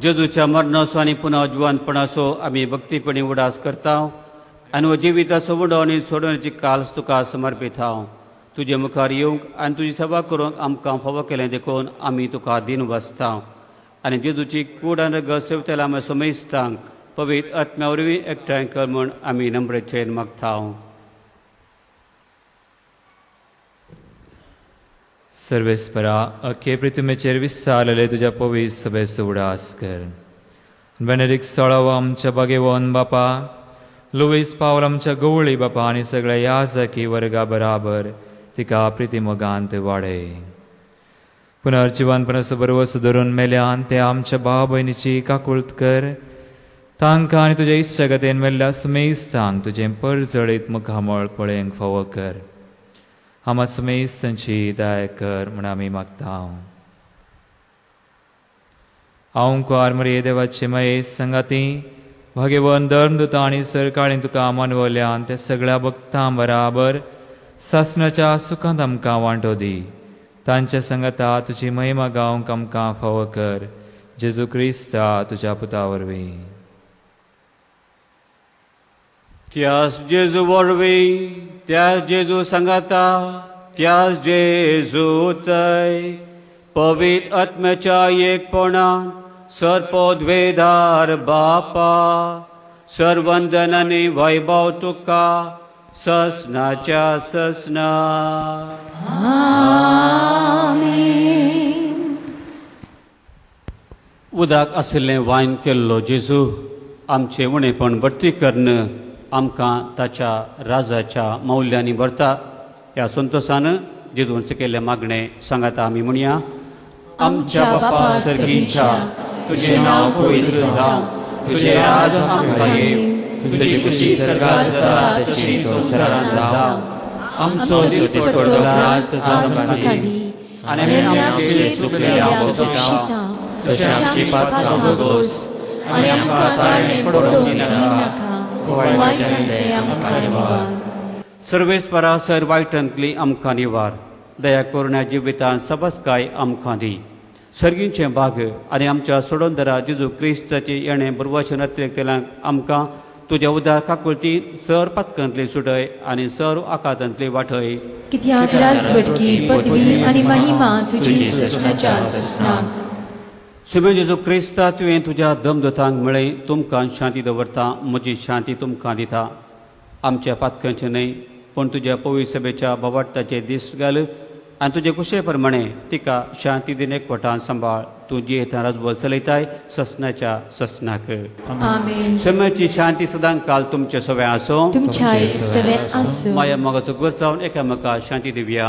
जेजूच्या मरणाचो आनी पुनः जिवंतपणाचो आमी भक्तीपणी उडास करता आनी हो जिविताचो उडो आनी सोडवण्याची काल्स तुका समर्पीत हांव. तुजे मुखार येवंक आनी तुजी सेवा करूंक आमकां फावो केलें देखून आमी तुका दीन बसता आनी जेजूची कूड आनी रगत सेवतेल्या आमी समेस्तांक पवित्र आत्म्या वरवीं एकठांय कर म्हूण आमी नम्रतेन मागता. सर्वेस्परा, अखे पृथ्वीचेर विसारलेले तुज्या पवित्र सभेचो उडास कर. बेनेडिक्ट सोळावो आमच्या बागेवन बापा, लुईस पावल आमच्या गवळी बापा आनी सगळ्या याजकी वर्गा बराबर तिका प्रितीमोगांत वाडय. पुनर्जिवनपणाचो बरवस धरून मेल्यान ते आमच्या भाव भयणीची काकुळत कर. तांकां आनी तुज्या इश्टागतीन मेल्ल्या सुमेस्तांक तुजें परजळीत मुखामळ पळोवंक फावो कर. आमा सुमेस्तांची दया कर म्हूण आमी मागता. हांव कुवार मरिये देवाचे मये संगाती भाग्यवन धर्मदुतां आनी सरकाळीन तुका मानवल्यान त्या सगळ्या भक्तां बराबर सासणाच्या सुखांत आमकां वांटो दी. तांच्या संगाता तुजी महिमा गावंक आमकां फावो कर. जेजू क्रिस्ता तुज्या पुता वरवीं. त्यास जेजू वरवीं, त्यास जेजू सांगाता, त्यास जेजू तय पवित्र आत्म्याच्या एकपणान सर्पोद्वेदार बापा सर्वंदन आनी वैभव तुका ससनाच्या ससना. आमेन. उदक आशिल्लें वायन केल्लो जेजू आमचें उणेपण भरती करून आमकां ताच्या राजाच्या मौल्यांनी भरता. ह्या संतोशान जेजून केल्लें मागणें सांगाता आमी म्हणया. आमच्या बापा सर्गीच्या, तुजें नांव पवित्र जावं, तुजें राज आमकां येवं, तुजी खुशी सर्गात जाता तशी संवसारांत जावं. आमचो दिसपडटो ग्रास आज आमकां दी आनी आमी आमचे चुकले बक्षिता तशें आमची पातकां भोगोस आनी आमकां ताळणेक पडोवंक दिनाका, वायटांतलें आमकां निवार. सर्वेस्परा सर वायटांतली आमकां निवार. दया करुणा जिवितांत सबसकाय आमकां दी. सर्गींचें भाग आनी आमच्या सोडोंदरा जेजू क्रिस्ताचे येणें बरवाचें अतिरेकतेल्यांक आमकां तुज्या उदार काकुळतीन सर पातकांतली सुटय आनी सर आकातांतली वाटय. कित्याक राजवटकी पदवी आनी महिमा तुजी ससनाच्या ससनाक. सुमे जेजू क्रिस्ता, तुवें तुज्या दमदतांक म्हळें, तुमकां शांती दवरता, म्हजी शांती तुमकां दिता. आमच्या पातकांचें न्हय पूण तुज्या पवित्र सभेच्या बोवाट्टाचे दीस घाल आनी तुजे कुशे प्रमाणे तिका शांती दिन एकवटान सांबाळ. तूं जियेता राजवट चलयताय ससनाच्या ससनाक. आमेन. शम्याची शांती सदां काल तुमचे सगळें आसूं. तुमच्याय सगळें आसूं. माया मोगाचो गोर जावन एकामेका शांती दिवया.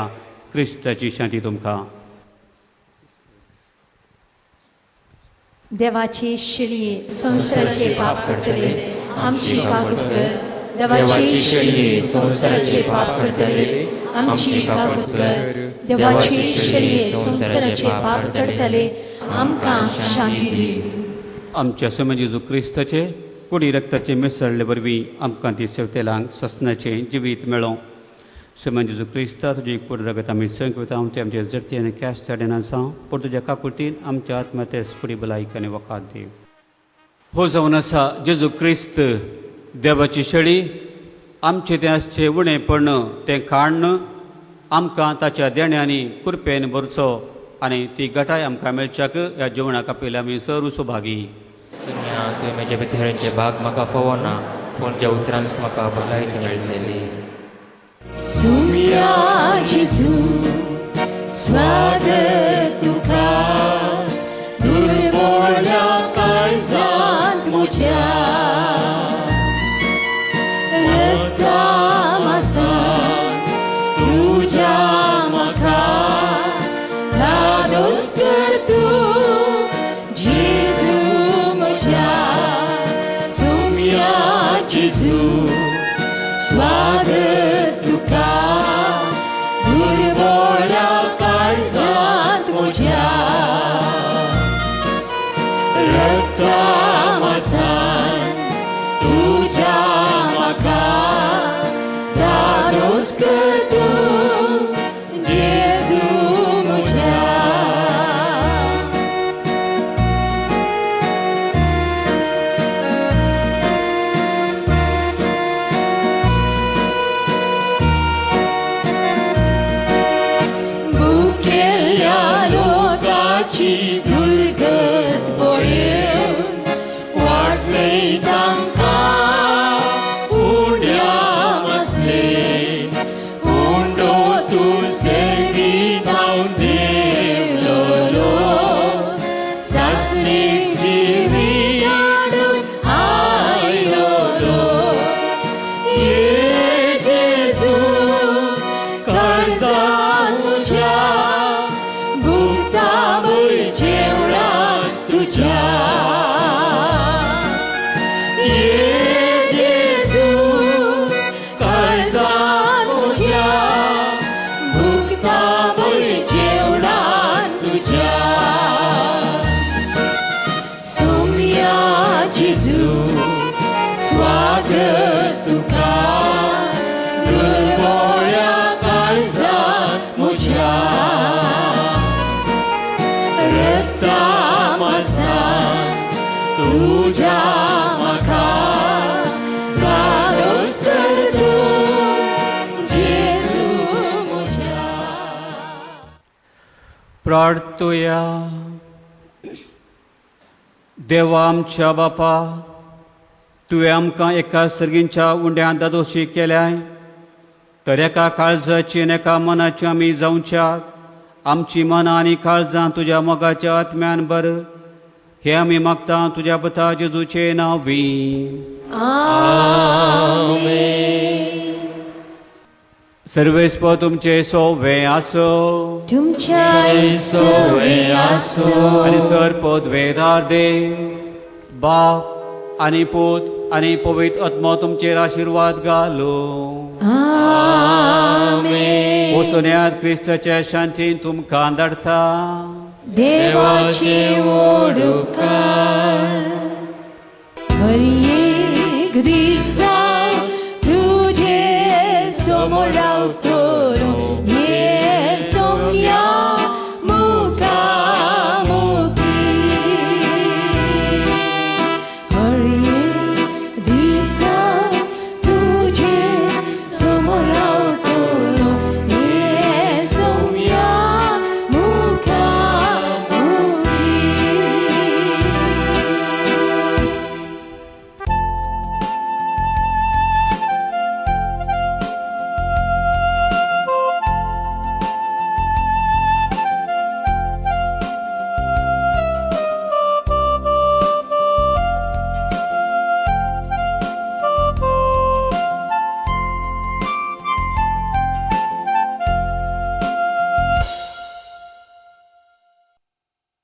क्रिस्ताची शांती तुमकां. देवाची शेळये संवसाराचे पाप करतले आमची काकूत कर. देवाची शेळये संवसाराचे पाप करतले आमची काकूत कर. देवाची शेळये संवसाराचे पाप करतले आमकां शांती दी. आमच्या स्वामी जेजू क्रिस्ताचे कुडी रक्ताचे मिसळ्ळे वरवीं आमकां ती सेवतेलांक ससनाचें जिवीत मेळों. स्वामी जेजू क्रिस्ता, तुजी कूड रगत आमी संकवता, ते आमचे जर्ती आनी कॅश चाडेन आसा, पूण तुज्या काकुळतीन आमच्या आत्महत्या कुडी भलायकी आनी वखाद दी. हो जावन आसा जेजू क्रिस्त देवाची शेळी, आमचें तें आसचें उणेपण तें काडून आमकां ताच्या देण्यांनी कृपेन भरचो आनी ती गटाय आमकां मेळच्याक ह्या जेवणाक आपयल्या आमी सर्व सुभागी. तुवें म्हज्या भितरचे भाग म्हाका फोवना, पूण ज्या उतरांच म्हाका भलायकी मेळटली. सुम्या जेजू स्वागत तुका, दुर्बोळ्या काळजांत म्हज्या, रक्ता मासान तुज्या म्हाका धादोस कर तूं जेजू म्हज्या. सुम्या जेजू स्वागत तुका, दुर्बोळ्या काळजांत म्हज्या, रक्ता मासान तुज्या म्हाका धादोस कर तूं जेजू म्हज्या. भुकेल्ल्या लोकाची दुर्गत पळेवन वाटले तांकां उंड्या मासले, उंडो तूं सर्गी धांवन देंवलोलो, सासणीक जिवीत हाडून आयलोलो. ये जेजू काळजांत म्हज्या, भुकता भंय जेवणाक तुज्या. ये जेजू काळजांत म्हज्या, भुकता भंय जेवणाक तुज्या. सुम्या जेजू स्वागत तुका, दुर्बोळ्या काळजांत म्हज्या, रक्ता मासान तुज्या म्हाका धादोस कर तूं जेजू म्हज्या. प्रार्थुया. देवा आमच्या बापा, तुवें आमकां एका सर्गींच्या उंड्यान दादोशी केल्याय, तर एका काळजाची आनी एका मनाची आमी जावच्याक आमची मनां आनी काळजां तुज्या मोगाच्या आत्म्यान बर, हें आमी मागता तुज्या पुता जेजूचे नांवी. आमेन. सर्वेस्पर तुमचे सोवे आसो, तुमच्या सोवे आसो. आनी सर पदवेदार देव बाप आनी पूत आनी पवित्र आत्मो तुमचेर आशिर्वाद घालो. आमेन. वसुन्यात क्रिस्ताच्या शांतीन तुमकां धाडटा. देवाचे ओडुकार हर एक दीस